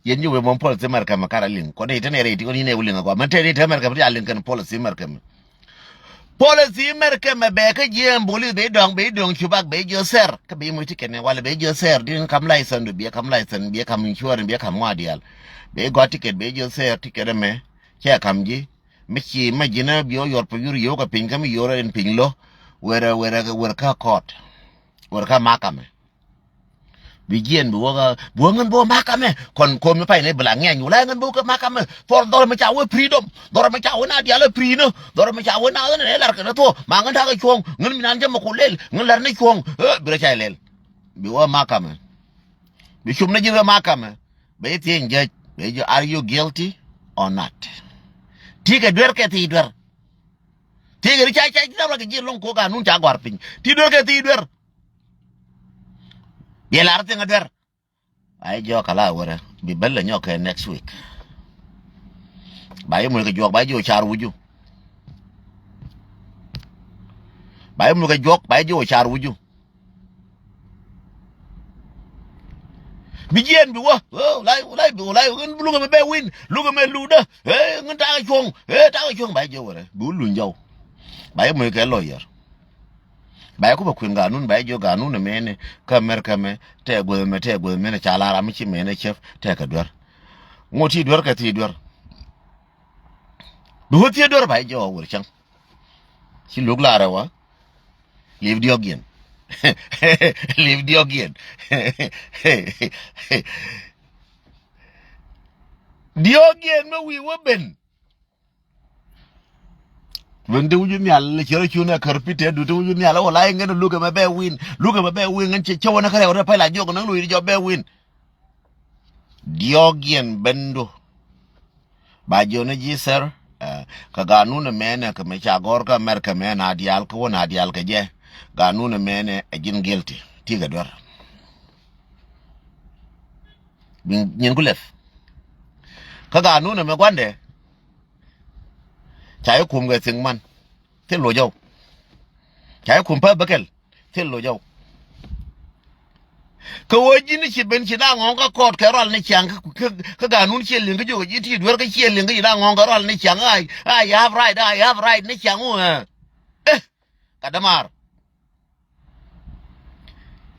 Yɛn ji̱ wee mɔm policy Mɛrkɛ mɛ karɛ liŋ kɔn i̱ tɛn ɛ rɛy ti kɔn i̱ nɛ wä liŋ kɔn mɛ tɛn i̱ tɛ Mɛrkɛ mɛ ti a liŋ kɛn policy Mɛrkɛ mɛ. Policy Mɛrkɛ mɛ bɛ kä ji̱ ɛn bolis bɛ i̱ dɔ̱ŋ bɛ i̱ dɔ̱ŋ cubak bɛ i̱ ji̱ ɔ sɛr kä bɛ i̱ muc ti kɛn ɛ walɛ bɛ i̱ ji̱ ɔ sɛr di i̱ kam license du bi ɛ kam license bi ɛ kam insurance bi ɛ kam ŋua̱a̱ diaal. Bɛ i̱ gɔ̱a̱r ticket bɛ i̱ ji̱ ɔ sɛr ticket ɛmɛ. Cɛ kam ji̱ mi ci mɛ ji̱n ɛ bi ɔ yuɔr piny yur yio̱w kɛ piny kä mi yuɔr ɛn piny lo̱. Werɛ werɛ werɛ kä court. Werɛ kä makamɛ. Bi jiɛn bi wä kä bi wä ŋän bi wä makamɛ kɔn kɔn mi pay ni bi la ŋiany wula ŋän bi wä kä makamɛ. Thɔr dhɔr mi ca wä freedom dhɔr mi ca wä na dial free ni dhɔr mi ca wä na ɣän ni lar kɛ ni thuɔ ma ŋän takɛ cuɔ̱ŋ ŋän mi nan jɛ mɛ ku lel ŋän lar ni cuɔ̱ŋ. Bi rɛ ca lel bi wä makamɛ. Bi cum ni ji̱ wä makamɛ. Bɛ ji̱ thieny judge bɛ ji̱ are you guilty or not? Ti kɛ duer kɛ thi duer. Ti kɛ ri ca ca ji̱ dap la kɛ ji̱ loŋ ko ganun ca gɔar piny ti duer kɛ thi duer. Yɛ lar thiŋ a duer. Ba yɛ jɔɔk kɛ la wärä bi bäl lɛ nyɔk kɛ next week. Ba yɛ muc kɛ juɔk ba yɛ ji̱ wä car wucu. Ba yɛ muc kɛ juɔk ba yɛ ji̱ wä car wucu. Bi jiɛn bi wä wä wulay wulay bi wulay ŋän bi lukɛ mɛ bɛ win lukɛ mɛ ludä. Ŋän takɛ cuɔ̱ŋ takɛ cuɔ̱ŋ ba yɛ ji̱ wä wärä bi wä luny jɔw. Ba yɛ muc kɛ lawyer. Ba yɛ kupɛ kui̱n ganun ba yɛ jiök ganun ɛmɛni kä America mɛ tɛ gueth ɛmɛ tɛ gueth ɛmɛni ca la ram mi ci mɛni cep tɛ kɛ duer. Ŋot ti duer kɛ thi duer. Bi wä thiee duer ba yɛ jiök a wur cäŋ. Ci luk lar ɛ wä. Liv diɔ̱k yɛn. Liv diɔ̱k yɛn. Diɔ̱k yɛn mi wi̱i̱ wä ben. Wën te wi̱c nhial, cɛ rɔ cun ɛ kär Piter du te wi̱c nhial, wala iŋän lukɛ mɛ bɛ win, lukɛ mɛ bɛ win, ŋän cɛ cɛ wänä kärɛ wä te pay la jiɔk näŋ lui̱ jɔ bɛ win. Diɔ̱k yɛn ben du. Ba jiɔni ji̱ thɛr, eh, kä ganun ɛmɛnɛ kɛ mɛ ca gɔ̱r kä America mɛ na diaal kä wä na diaal kɛ jɛ. Ganun ɛmɛnɛ ɛ ji̱n guilty. Tikɛ duer. Bi nyin ku lɛth. Kä ganun ɛmɛ guandɛ. Ca i̱ kum kɛ thiŋ man. Thil loc ɔw. Ca i̱ kum pä bäkɛl. Thil loc ɔw. Kä wee ji̱n ci ben ci na ŋɔ̱ŋ kä kɔɔt kɛ rual ni ciaŋ kä, kä, kä ganun ciɛ liŋ kä jiök ji̱ ti duer kä ciɛ liŋ kä ci na ŋɔ̱ŋ kɛ rual ni ciaŋ. Ai, ai, you have right, ai, you have right ni ciaŋ wä. Eh, kä dämaar.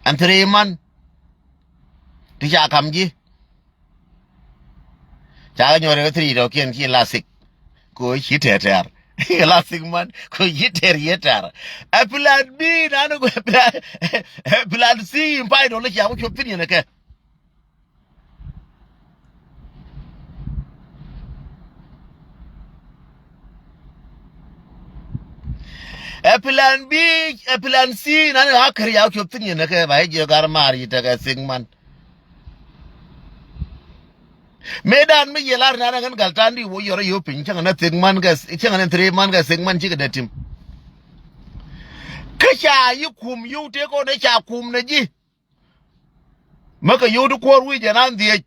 Ɛn three man. Ti ca kam ji̱. Ca kɛ nyuɔ̱r ɛ three tɔ̱kiɛn ci la six. Ko ci tɛr tɛr. La six man ko ci tɛr yɛ tɛr. Ɛ plan B nan ko plan, ɛ plan C in pay dɔl ca ko cop thin yɛn kɛ. Ɛ plan B, ɛ plan C nan a kär ya ko cop thin yɛn kɛ ba jiɛ gar mar yi tekɛ six man. Mëëdan mi yiëë lar nɛn ɛ ɣän gal ta̱a̱n di wä yɔrɔ yio̱w piny cäŋ ɛ na thek man kɛ, cäŋ ɛ na thek man kɛ thek man cikɛ dee tim. Kä ca yi kum yio̱w tëë kɔn ɛ ca kum nɛ ji̱. Mä kɛ yio̱w ti kuɔr wi̱i̱ jɛ nan dhiec.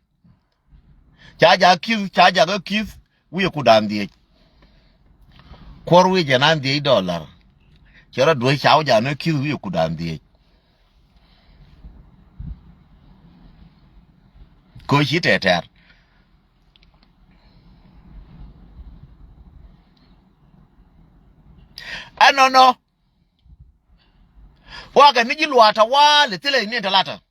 Ca jak ki̱th, ca jak ɛ ki̱th wi̱i̱ kudan dhiec. Kuɔr wi̱i̱ jɛ nan dhiec dɔlar. Cɛ rɔ duec ca wä jak nɛ ki̱th wi̱i̱ kudan dhiec. Ko ci tɛtɛr. Ɛnɔnɔ. Wakɛ ni ji̱ luaata wa̱a̱ lɛ thilɛ ni talata.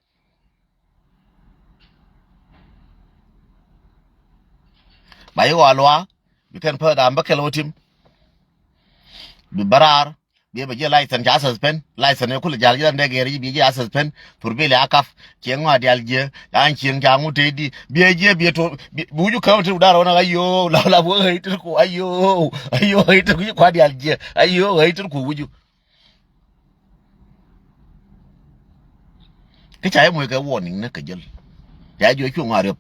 Ba yi ɣɔa lua̱a̱ bi kɛn pä dam bä kɛl wä tim. Bi bä raar. Biɛ bɛ jiɛ license ca suspend, license ɛ kulɛ jal jiɛ dee gɛr jiɛ biɛ jiɛ a suspend. Thur bil ya kap. Cieŋ ŋɔa dial jiɛ an cieŋ ca ŋut tey di biɛ jiɛ biɛ to. Bi wuju käw ti wudar wä na ayo la la wä ɣäy tir ku ayo. Ayo ɣäy tir ku kua dial jiɛ ayo ɣäy tir ku wuju. Kä ca yɛ moc kɛ warning ni kɛ jäl. Ya jiɔ cuŋ a riop.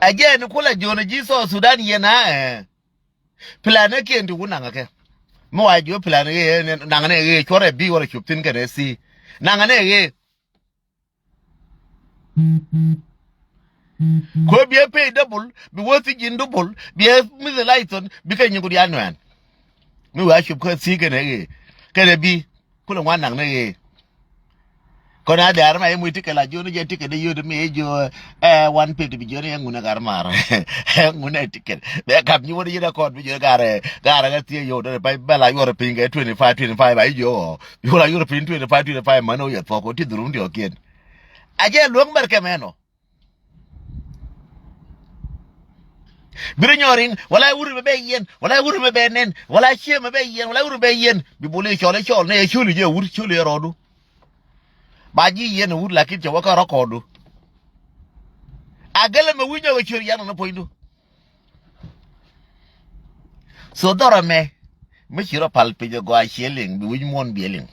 A jɛ ni kulɛ jiɔn ji̱ South Sudan yɛn a ɛ. Plan ɛ kiɛn ti wun naŋɛ kɛ. Mi wa jiɔ plan ɛ ɣee naŋɛ nɛ ɣee cuɔrɛ bi wala cup thin kɛnɛ si. Naŋɛ nɛ ɣee. Ko biɛ pay double, bi wä thi̱c in double, biɛ mithɛ license, bi kɛ nyin ku diaal nuɛɛn. Mi wee a cup kä thi̱i̱ kɛnɛ ɣee. Kɛnɛ bi, kulɛ ŋuan naŋ ni ɣee. Kɔn a dɛ̈ɛ̈r ma yɛ muc tikɛ la jiön jɛ tikɛ ni yöt mi yɛ jiö, ɛ, wan pit bi jiön yɛ ŋun ɛ gar mar. Ŋun ɛ tikɛ. Bɛ kap nyi wä ni yɛn ɛ kɔn bi jiön gar ɛ, gar ɛ kä thiee yöt ɛ pay bɛ la yuɔr piny kɛ twenty five, twenty five a yi jiö ɣɔɔ. Yuɔr a yuɔr piny twenty five, twenty five man ɔ yɛ thuɔk kɔ ti dhurum ti ɔ kiɛn. A jɛ luäŋ mɛr kɛ mɛn ɔ. Bi rɔ nyɔɔr iŋ, wala wur mɛ bɛ yɛn, wala wur mɛ bɛ nɛn, wala ciɛ mɛ bɛ yɛn, wala wur mɛ bɛ yɛn. Bi bol i̱ cɔl i̱ cɔl nɛ yɛ col i̱ jɛ wur, col i̱ rɔɔdu. Ba ji̱ yɛn wur lakin cɛ wä kä rɔkɔɔdu. A gɛlɛ mɛ wi̱c nyɔk i̱ ciöt yan nɔ puɔ̱nydu. So dhɔrɔ mɛ mi ci rɔ pal piny ɛ gɔaa ciɛ liŋ bi wi̱c muɔ̱n biɛ liŋ.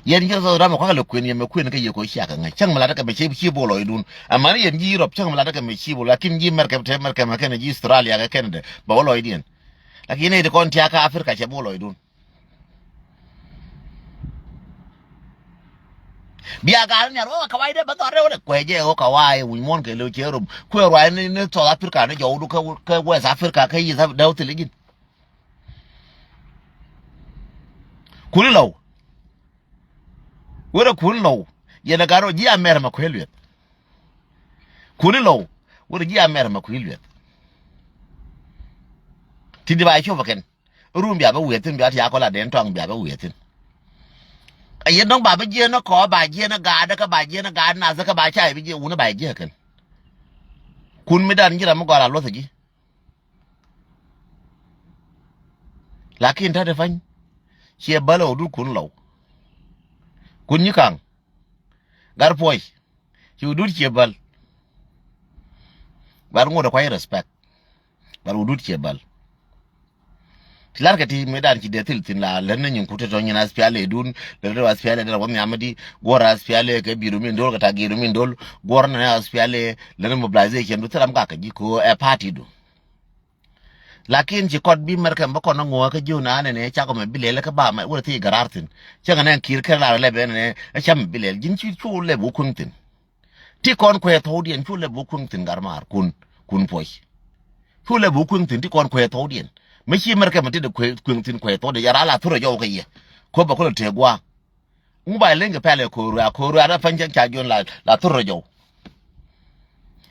Yɛn ji̱ rɔ dhɔrɔ mɛ kuakä lɛ kuën yɛ mɛ kuën kä yɛ kɔ ciakä ŋäc cäŋ mi lat kä mɛ ci ci bol lɔcdun. Amäni yɛn ji̱ Europe cäŋ mi lat kä mɛ ci bol lakin ji̱ America te America mɛ kɛn ji̱ Australia kɛ kɛn dɛ bɛ wä lɔcdiɛn. Lakin nɛ ti kɔn tiakä Africa cɛ bol lɔcdun. Bia gal niar wä kawaida bä dhɔr rɛw dɛ kuɛ jɛ wä kawai wi̱c muɔ̱n kɛ lo̱c cɛ rom kuɛ ruac ni ni South Africa ni jɔwdu kä kä West Africa kä East Africa dɛw thil ijin. Kuni lɔw. Wä dɛ kuni lɔw. Yɛn a gat rɔ ji̱ a mɛr ma kuɛ lueth. Kuni lɔw. Wä dɛ ji̱ a mɛr ma kuɛ lueth. Ti di ba cop a kɛn. Rum bia bä wiee thi̱n bia ti a kɔl a den tɔaŋ bia bä wiee thi̱n. A yɛn dɔ̱ŋ ba bä jiɛn ni kɔɔk ba jiɛn ni gaatdä kä ba jiɛn ni gaat nath kä ba cay bi jiɛ wun ba jiɛ kɛn. Kun mi dan ji̱ ram mi gɔal a luɔth ji̱. Lakin ta̱t i̱ pa̱ny ciɛ bäl ɛ wä dut kun lɔw. Kun nyi kaŋ. Gar puɔ̱c ci wä dut ciɛ bäl. Bar ŋot ɛ kua̱c respect. Bar wä dut ciɛ bäl. Ti lar kɛ ti mëë dan ci dee thil thi̱n la lät ni nyin kut tɔ̱ nyin aspiali dun lät ni aspiali dee la wä nhiam di guɔ̱r aspiali kɛ bi̱i̱du min dol kɛ ta̱ gi̱i̱du min dol guɔ̱r ni aspiali lät ni mobilization du thil ram gak kɛ ji̱ ko ɛ party du. Lakin ci kɔt bi mɛrkɛ bä kɔn ŋuɔ kä ji̱ na nɛnɛ cakɔ mɛ bi lɛl kä ba mɛ wä ti garar thi̱n cäŋ nɛ ki̱i̱r kɛ lar lɛ bɛ nɛnɛ ɛ cam mɛ bi lɛl ji̱n ci cu lɛ bä kueŋ thi̱n. Ti kɔn kuɛ thɔwdiɛn cu lɛ bä kueŋ thi̱n gar maar kun kun puɔc. Cu lɛ bä kueŋ thi̱n ti kɔn kuɛ thɔwdiɛn. Mɛ ci mɛrkɛ mɛ ti dee kueŋ thi̱n kuɛ thɔwdiɛn yara la thurɛ jɔw kɛ yɛ. Ko bɛ kulɛ tëë gua̱a̱. Ŋu ba leŋ kɛ pɛlɛ ko̱o̱r wia ko̱o̱r wia rɛ pa̱ny cäŋ ca juɔ̱n la la thurɛ jɔw.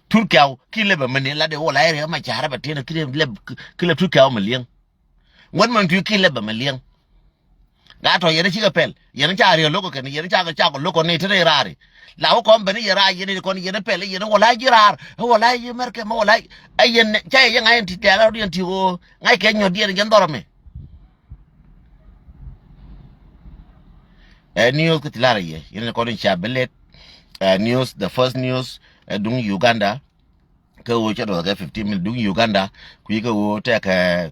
Tut kɛw ki lɛ bɛ mɛ ni la dee wä la yɛ rɛ ma ca rɛ bɛ tëë na ki lɛ ki lɛ tut kɛw mɛ liɛŋ. Ŋuɛt mɛn tui ki lɛ bɛ mɛ liɛŋ. Gaa tɔ yɛn cikɛ pɛl yɛn ca riɛ lo̱k kɛn yɛn ca ca lo̱k kɔn ni te rɛ raari. La wä kɔn ben yɛ raar yɛn kɔn yɛn pɛl yɛn wala ji̱ raar wala ji̱ mɛrkɛ mɛ wala ɛ yɛn ca yɛ yɛ ŋa̱c yɛn ti tɛɛl rɔ yɛn ti ɣöö ŋa̱c kɛ nyɔt yɛn yɛn dhɔrɔ mɛ. Ɛ news kä ti lar yɛ yɛn kɔn in ca belet. Ɛ news the first news ɛ duŋ Uganda. Kä ɣöö cä duɔth kɛ fifteen minute duŋ Uganda kui̱ kä ɣöö tɛkɛ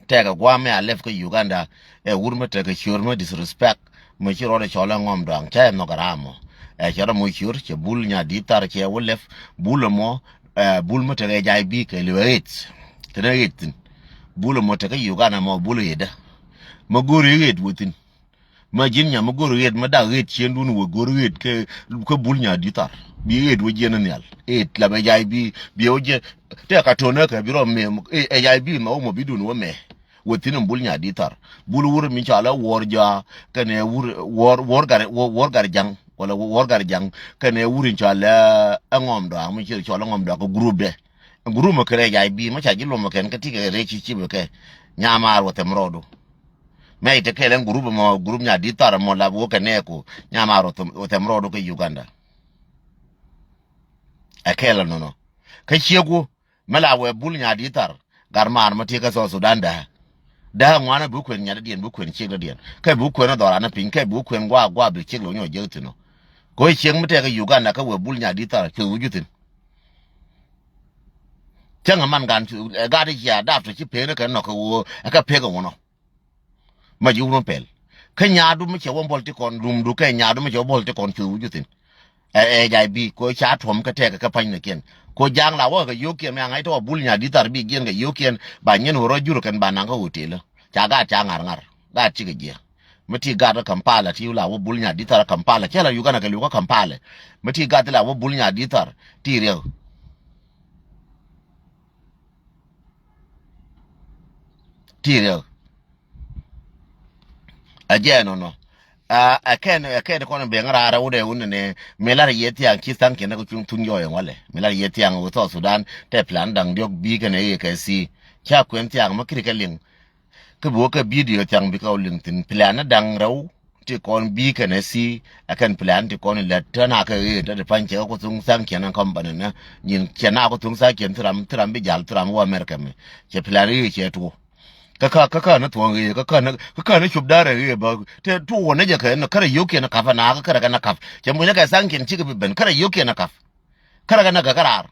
tɛkɛ gua̱a̱m mi a lɛp kä Uganda. Ɛ wur mi tekɛ ciöör mi disrespect mi ci rɔɔdɛ cɔl ɛ ŋɔm duaŋ cä ɛ nhɔk ɛ raam mɔ. Ɛ cɛ rɔ moc ciöör cɛ bul nya di̱t thar cɛ wä lɛp bul ɛmɔ. Ɛ bul mi tekɛ ja̱a̱c bi̱i̱ kɛ li̱w ɛ ɣet. Thin ɛ ɣet thi̱n bul ɛmɔ tekɛ Uganda mɔ bul ɛ ɣetdä. Mɛ go̱o̱ri ɣet wä thi̱n. Ma ji̱n nyam mi go̱r ɣet mi dak ɣet ciendun wä go̱r ɣet kä kä bul nya di̱t thar bi ɣet wä jiɛn nhial ɣet la bɛ jay bi bi wä jiɛn. Tɛ ka to̱n ɛ kɛ bi rɔ mɛ ɛ jay bi ma wä mɔ bi dun wä mɛ. Wä thi̱n in bul nya di̱t thar bul wur mi cɔal ɛ wuɔr jɔa kɛnɛ wur wuɔr wuɔr gar wuɔr gar jaŋ wala wuɔr gar jaŋ kɛnɛ wur in cɔal ɛ ŋɔm dɔak mi ci cɔal ɛ ŋɔm dɔak kɛ gurup dɛ. Gurup mɛ kɛ rɛ jay bi ma ca ji̱ luɔm mɛ kɛn kä ti kɛ rɛ ci ci bɛ kɛ. Nyamaar wä thɛm rɔɔdu. Mɛ ite kɛl ɛn gurup ɛmɔ gurup nya di̱t thar ɛmɔ la wä kɛ nɛɛku nyama rɔ thɛm rɔɔdu kä Uganda. Ɛ kɛl ɛnɔnɔ kä ciek wä mɛ la wɛ bul nya di̱t thar. Gar maar mɛ ti kä South Sudan dähä dähä ŋuanɛ bi kuën nyat diɛn bi kuën ciek diɛn kɛ bi kuën dhɔran piny kɛ bi kuën guak guak bi ciek lɔ nyɔ jek thi̱n ɔ. Kɛ wä ciek mi tɛk kä Uganda kä wɛ bul nya di̱t thar cuɛ wi̱c wi̱thin. Cäŋ ɛ man gan ɛ gat i̱ cia dap tɔ ci pek ni kɛ nɔk kɛ ɣöö ɛ kɛ pek ɛ ŋuɔ̱nɔ. Ma ji̱ wun pɛl kä nyaadu mi cɛ wä bol ti kɔn lumdu kɛ nyaadu mi cɛ wä bol ti kɔn cuɛ wi̱c thi̱n. Ɛ ɛ jay bi ko ca tuɔm kä tɛk kä pa̱ny ni kiɛn ko ja̱a̱ŋ la wä kɛ yio̱o̱kiɛn mi aŋa̱c tɔk a bul nya di̱t thar bi jiɛn kɛ yio̱o̱kiɛn ba nyin wä rɔ jur kɛn ba naŋ kä hotel. Ca gaat ca ŋa̱r ŋa̱r gaat cikɛ jiɛ. Mi ti gaat kä Kampala ti wä la wä bul nya di̱t thar Kampala cɛ la Uganda kɛ liw kä Kampala. Mi ti gaat ti la wä bul nya di̱t thar ti riɛk. Ti riɛk. A jɛ nɔnɔ. A a kɛn a kɛn kɔn ben raar a wudɛ wunɛ nɛ mi lar yɛ thiaŋ ci thaŋ kiɛn kɛ cuŋ thuŋ jɔɔyɛ ŋualɛ mi lar yɛ thiaŋ wä South Sudan tɛ plan daŋ diɔk bi kɛn ɛ yɛ kɛ si. Ca kuɛn thiaŋ ma kiri kɛ liŋ. Kä bi wä kɛ video thiaŋ bi kɛ wä liŋ thin plan daŋ rɛw. Ti kɔn bi kɛn ɛ si ɛ kɛn plan ti kɔn ilɛ tɛn a kɛ ɣee tɛ ti pa̱ny cɛ kɛ ku thuŋ tha̱a̱ŋ kiɛn ɛ company nɛ nyin cɛ na ku thuŋ tha̱a̱ŋ kiɛn thiram thiram bi jal thiram wä America mi cɛ plan ɣee cɛ tuɔ. Kä kä kä kä ni thuɔ̱ŋ ɣee kä kä ni kä kä ni cop da̱rɛ ɣee bä tɛ tuɔ wä ni jɛ kɛ ni kärɛ yio̱kiɛn ɛ kap ɛ na kä kärɛ kɛ ni kap cɛ mucnɛ kɛ tha̱a̱ŋ kiɛn cikɛ bi ben kärɛ yio̱kiɛn ɛ kap. Kärɛ kɛ ni kɛ kä raar.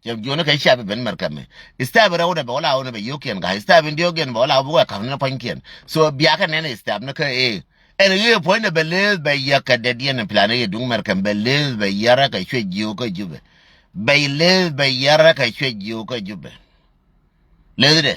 Cɛ juɔni kɛ cia bi ben mɛr kɛmɛ. Step rɛw dɛ bɛ wala wä ni bɛ yiokiɛn ga̱ step in diokiɛn bɛ wala wä bi wɛ ka̱p ni pua̱nykiɛn. So biakɛ nɛn step ni kä ëë. Ɛn ɣëë puɔ̱ny ni bɛ leth bɛ yɛ kɛ dɛdiɛn ni plan i̱ duŋ mɛr kɛm bɛ leth bɛ yɛrɛ kɛ cuɛ jiök kä Jubɛ. Bɛ leth bɛ yɛrɛ kɛ cuɛ jiök kä Jubɛ. Leth dɛ.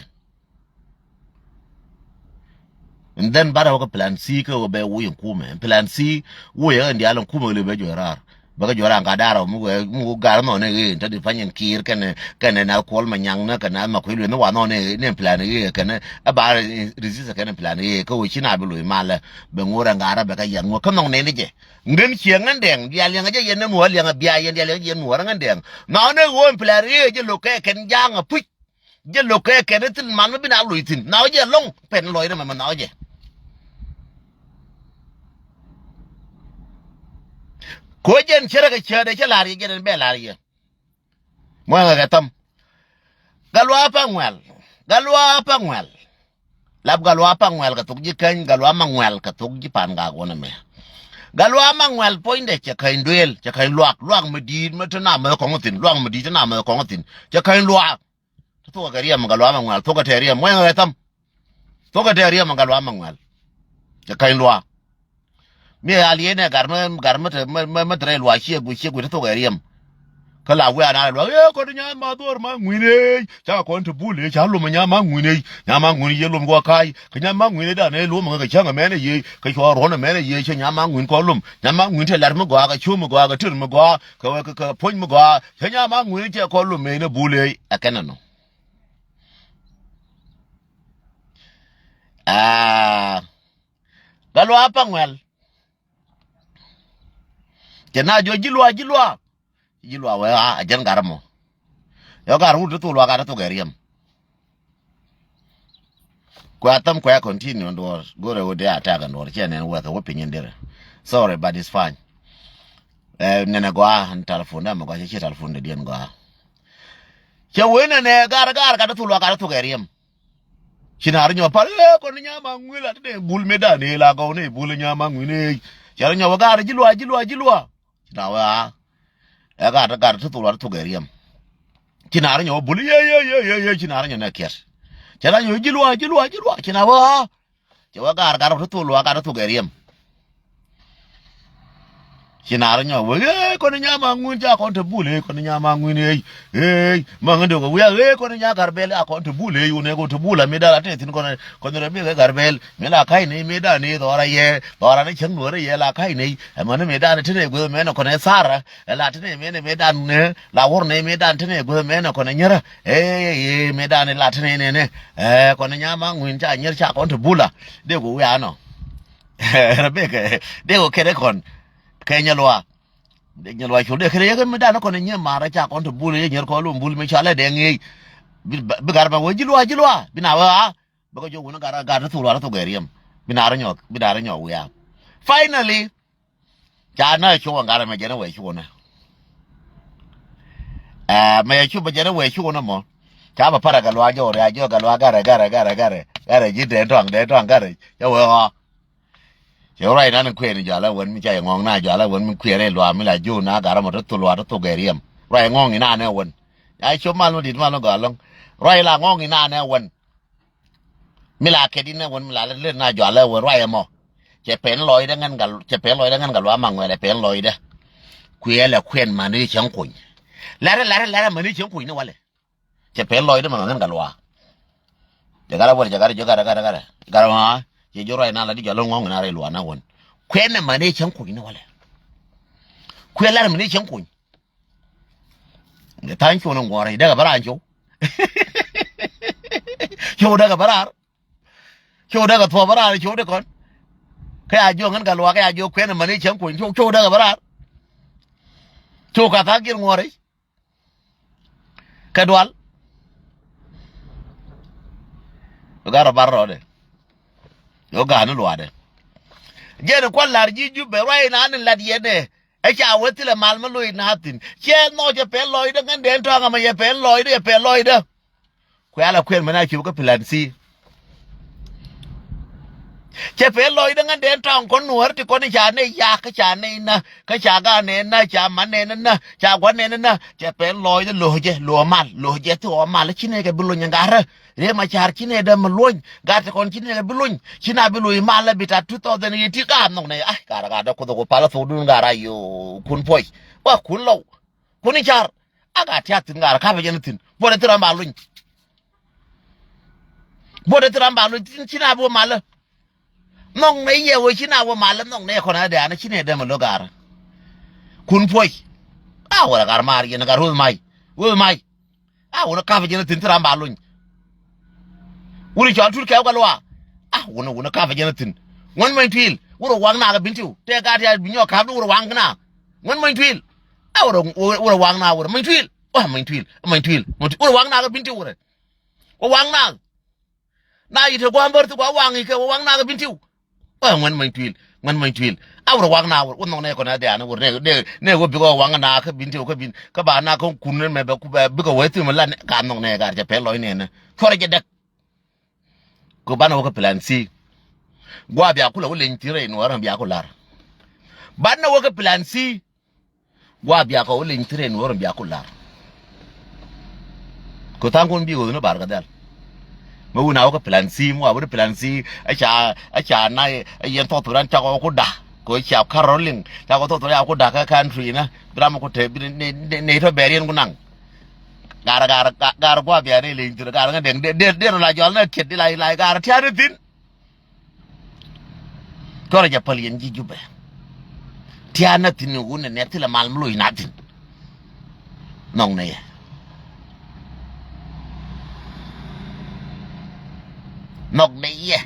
And then bara wä kä plan C kä wä bɛ wuy in kumɛ. Plan C wuy in dial in kumɛ wä lɛ bɛ juɛ rar. Bɛ kä juɛ rar ŋa dara wä mi wɛ mi wä gar nɔ ne ɣee in ta di pany in kiir kɛnɛ kɛnɛ na kuɔl ma nyaŋ na kɛnɛ ma kuilu ni wa nɔ ne ne plan ɣee kɛnɛ. Ɛ ba resist kɛnɛ plan ɣee kä wä ci na bi luy malɛ. Bɛ ŋurɛ ŋa ra bɛ kä yɛn wä kä nɔŋ ne ni jɛ. Ŋän ciɛ ŋän dɛŋ dial yɛŋ jɛ yɛn ni muɔ liɛŋ bia yɛn dial yɛŋ jɛ yɛn muɔ ŋän dɛŋ. Nɔ ne ɣöö in plan ɣee jɛ lo kɛ kɛn jaŋ a puc. Jɛ lo̱k kɛ kɛn i̱ thil mal mi bi na loc thi̱n na wä jɛ lo̱ŋ pɛn lɔcdä mɛmɛ na wä jɛ. Ko̱ jɛn cärɛ kɛ cäätdɛ cä la̱r yɛ jɛn ɛn bɛ la̱r yɛ. Muɛŋɛ kɛ thäm. Gatluak Paŋuɛl. Gatluak Paŋuɛl. Lap Gatluak Paŋuɛl kɛ thok ji̱ Käny, Gatluak Maŋuɛl kɛ thok ji̱ Pangak wänɛ mɛ. Gatluak Maŋuɛl puɔ̱nydɛ cɛ Käny duëël, cɛ Käny luaak, luaak mi di̱i̱t mi te na mɛ kɔŋ thi̱n, luaak mi di̱i̱t te na mɛ kɔŋ thi̱n, cɛ Käny luaak. Te thokɛ kɛ riɛm Gatluak Maŋuɛl, thokɛ tɛ riɛm, muɛŋɛ kɛ thäm. Thokɛ tɛ riɛm Gatluak Maŋuɛl. Cɛ Käny luaak. Mi a lienɛ gat mi, gat mi te, mi, mi, mi te rɛy luaak ciek guic, ciek guic te thokɛ riɛm. Kä la wiaa na luaak, ee, kɔn Nyaŋ Maŋuɛl, Maŋuɛl ëë. Ca kɔn te bul ëë, ca lom Nyaŋ Maŋuɛl ëë. Nyaŋ Maŋuɛl yee lom guɔ ka̱a̱c. Kä Nyaŋ Maŋuɛl ëë dan ëë lom ŋä kɛ cäŋ mɛn ëë. Kä cua ruɔ̱n mɛn ëë, cɛ Nyaŋ Maŋuɛl kɔn lom. Nyaŋ Maŋuɛl te lat mi gɔaa, kɛ ciöm mi gɔaa, kɛ tër mi gɔaa, kɛ, kɛ, kɛ puɔ̱ny mi gɔaa. Cɛ Nyaŋ Maŋuɛl cɛ kɔn lom mɛn ëë bul ëë. Ɛ kɛn ɛnɔ. Aa, Gatluak Paŋuɛl. Cɛ na jɔ ji̱ luaak, ji̱ luaak. Ji̱ luaak wee a, a jɛn gat ɛmɔ. Yɔ gat wut ti thok luaak gat ti thok ɛ riɛm. Kuɛ a thäm kuɛ a continue duɔr. Go̱rɛ wä dee a tɛk ɛn duɔr. Ciɛ nɛn wɛth wä piny in dirɛ. Sorry, but it's fine. Ɛ, nɛnɛ gɔaa, ɛn telephone dɛ mɛ gɔaa, cɛ ciɛ telephone dɛ diɛn gɔaa. Cɛ wee nɛnɛ gar, gar gat ti thok luaak gat ti thok ɛ riɛm. Ci na ri nyɔ pal, ee, kɔn Nyaŋ Maŋuɛl a te dee bul mëë dan ëë la gɔw ni bul Nyaŋ Maŋuɛl ëë. Cɛ ri nyɔ wä gar ji̱ luaak, ji̱ luaak, ji̱ luaak. Ci na wä a. Ɛ gar, gar ti thok luaak ti thok ɛ riɛm. Ci na ri nyɔ wä bul, yee, yee, yee, yee, yee, ci na ri nyɔ nɛ kiɛt. Cɛ na nyɔ ji̱ luaak, ji̱ luaak, ji̱ luaak. Ci na wä a. Cɛ wä gar, gar ti thok luaak, gar ti thok ɛ riɛm. Ci na ri nyɔ wee, ee, kɔn Nyaŋ Maŋuɛl ca kɔn te bul, ee, kɔn Nyaŋ Maŋuɛl, ee, ee, maŋ in dee kɛ wiaa, ee, kɔn Nyaŋ Garbɛl a kɔn te bul, ee, wun ɛ kɔn te bul, a mi dal a te thi̱n kɔn, kɔn rɛ mi kɛ Garbɛl, mi la ka̱c ni, mi dan ni, dhɔra yɛ, dhɔra ni cäŋ nuɔrɛ yɛ, la ka̱c ni, ɛ mani mi dan te ni gueth mɛn kɔn ɛ Thara, ɛ la te ni mi ni mi dan ni, la wur ni mi dan te ni gueth mɛn kɔn ɛ nyärä, ee, ee, mi dan ni la te ni ni ni, ɛ, kɔn Nyaŋ Maŋuɛl ca nyär ca kɔn te bul a, dee kɛ wiaa nɔ. Rebecca, dee wä kɛt ɛ kɔn. Kɛ nyɛ luaak. Dee nyɛ luaak col dee kɛt ɛ yɛ kɛ mi dan ɛ kɔn ɛ nyɛ mar ɛ ca kɔn te bul ɛ yɛ nyɛr kɔn lom bul mi ca lɛ dee ŋi̱i̱c. Bi, bi gar bɛ wä ji̱ luaak, ji̱ luaak. Bi na wä a. Bɛ kɛ jiök wun ɛ gar, gar ti thok luaak ti thok ɛ riɛm. Bi na rɛ nyɔ, bi na rɛ nyɔ wiaa. Finally, ca na cuk ɛ gar mɛ jɛn ɛ wɛ cuk nɛ. Ɛ, mɛ cuk bɛ jɛn ɛ wɛ cuk nɛ mɔ. Ca bɛ parɛ Gatluak jɔw ria jɔw Gatluak garɛ, garɛ, garɛ, garɛ. Garɛ ji̱ dee tɔŋ, dee tɔŋ garɛ. Cɛ wee ɣɔɔ. Cɛ ruac nan kuɛɛni jɔal a wen mi ca yɛ ŋɔŋ na jɔal a wen mi kuɛɛrɛ luaak mi la jiök na gat amɔ ti thok luaak ti thok gɛ riɛm. Ruac ŋɔŋ inan ɛ wen. Ya cop mal mi dit mal mi gɔaa lɔŋ. Ruac la ŋɔŋ inan ɛ wen. Mi la kɛt in ɛ wen mi la lät lät na jɔal ɛ wen ruac ɛmɔ. Cɛ pɛn lɔcdä ŋän gal, cɛ pɛn lɔcdä ŋän Gatluak Maŋuɛl ɛ pɛn lɔcdä. Kuɛ lɛ kuɛn mani cäŋ kuny. Lɛrɛ, lɛrɛ, lɛrɛ mani cäŋ kuny ni walɛ. Cɛ pɛn lɔcdä mɛ mɛ ŋän Gatluak. Jɛ gat a wɛr jɛ gat a jɛ gat a gat a gat a gat a ŋa. Cɛ jɛ ruac na la di jɔl ŋɔŋ na rɛy luaak na wän. Kuɛn nɛ mani cäŋ kuny ni walɛ. Kuɛ lar mani cäŋ kuny. Ŋɛ tha̱a̱ny cuɔn in guɔ̱ɔ̱r rɛy däk a bä raan cɔw. Cɔw däk a bä raar. Cɔw däk a thuɔ̱ɔ̱p bä raar cɔw dee kɔn. Kä ya jiök ŋän Gatluak kä ya jiök kuɛn nɛ mani cäŋ kuny cɔw, cɔw däk a bä raar. Cɔw ka tha̱a̱ŋ kiɛn ŋuɔ̱ɔ̱r rɛy. Kɛ dual. Ɣä gat rɔ bar rɔɔdɛ. Ɣä gat ni luaadɛ. Jɛn kuan lar ji̱ Jubɛ ruac inan in lat yɛn ɛ. Ɛ ca wee thilɛ mal mi loc na thi̱n. Ciɛ nhɔk cɛ pɛn lɔcdä ŋän dee tɔ̱a̱ŋ amɛ yɛ pɛn lɔcdä, yɛ pɛn lɔcdä. Kuɛ ala kuɛn mɛn a cup kä plan C. Cɛ pɛn lɔcdä ŋän dee tɔ̱a̱ŋ kɔn nuɔ̱ɔ̱r ti kɔn i̱ ca nɛy yak kä ca nɛy na kä ca gaat nɛn na ca man nɛn na ca gua̱n nɛn na. Cɛ pɛn lɔcdä lo̱cɛ lo̱ mal lo̱cɛ thi ɣɔɔ mal ci nɛy kɛ bi lony ɛ gat rä. Riek Macar ci nɛy däm luɔ̱ny gat ti kɔn ci nɛy kɛ bi lony ci na bi loc mal bi ta two thousand eighteen gat nhɔk nɛy a gat gat dä kuoth ku pal thokdun gat ra yo̱o̱ kun puɔc. Wa kun lɔw. Kun i̱ car. A gat tiak thi̱n gat ra kapɛ jɛn thi̱n buɔt ɛ thi ram ba lony. Buɔt ɛ thi ram ba lony thi̱n ci na bi wä malä. Nhɔk nɛ yɛ wee ci na wä malä nhɔk nɛ yɛ kɔn a dɛ̈ɛ̈n ci nɛ dɛm a lo̱k ga̱r. Kun puɔ̱c. A wä rɛ ga̱r maar yɛn ga̱r wä mac. Wä mac. A wä ni kapɛ jɛn thi̱n thi ram ba lony. Wä ni cɔal tut kɛw kɛ luaak. A wä ni wä ni kapɛ jɛn thi̱n. Ŋuän many tuil wä rɛ waŋ nakä bin tiw tɛ gat ya bi nyɔk kap ni wä rɛ waŋ kɛ na. Ŋuän many tuil. A wä rɛ wä rɛ waŋ na wä rɛ many tuil. Wä many tuil many tuil many tuil wä rɛ waŋ nakä bin tiw wä rɛ. Wä waŋ na. Na yi te gua̱a̱m bär thi gua̱a̱ waŋ yi kɛ wä waŋ nakä bin tiw. Ɛ ŋuɛn many tuil ŋuɛn many tuil. A wur waŋ na wur, wur nhɔk nɛ kɔn a diaani wur nɛ, nɛ, nɛ wur bikɛ waŋ na kä bin ti wur kä bin, kä ba na kä kun nɛ mɛ bɛ ku bɛ, bikɛ wee thim la nɛ, ka nhɔk nɛ gar jɛ pɛ lɔc nɛ nɛ. Cuɔrɛ jɛ dɛk. Kɛ banɛ wä kä plan C. Gua bia ku la wä leny thin rɛy nuɔrä bia ku lar. Banɛ wä kä plan C. Gua bia kɔ wä leny thin rɛy nuɔrä bia ku lar. Kɛ tha̱a̱ŋ kun bi ɣöth ni bar kɛ dhɛl. Mɛ wun a wä kä plan C, mɛ wa wä kä plan C. Ɛ ca, ɛ ca na, ɛ yɛn thɔth ran cakɔ wä ku da. Kɛ ca karol liŋ cakɔ thɔth ran ya ku da kä country na. Bi ram ku te bi ni, ni, ni tɔ bɛr yɛn ku naŋ. Gar, gar, gar, gar gua bia ni leny thin, gar ŋa dɛŋ, der, der, der la jɔl na kiɛt di la, la gar tiani thin. Cuɔrɛ jɛ päl yɛn ji̱ Jubɛ. Tia̱a̱n na thi̱n wun nɛ nɛt thilɛ mal mi loc na thi̱n. Nhɔk nɛ yɛ. Nhɔk nɛ yɛ.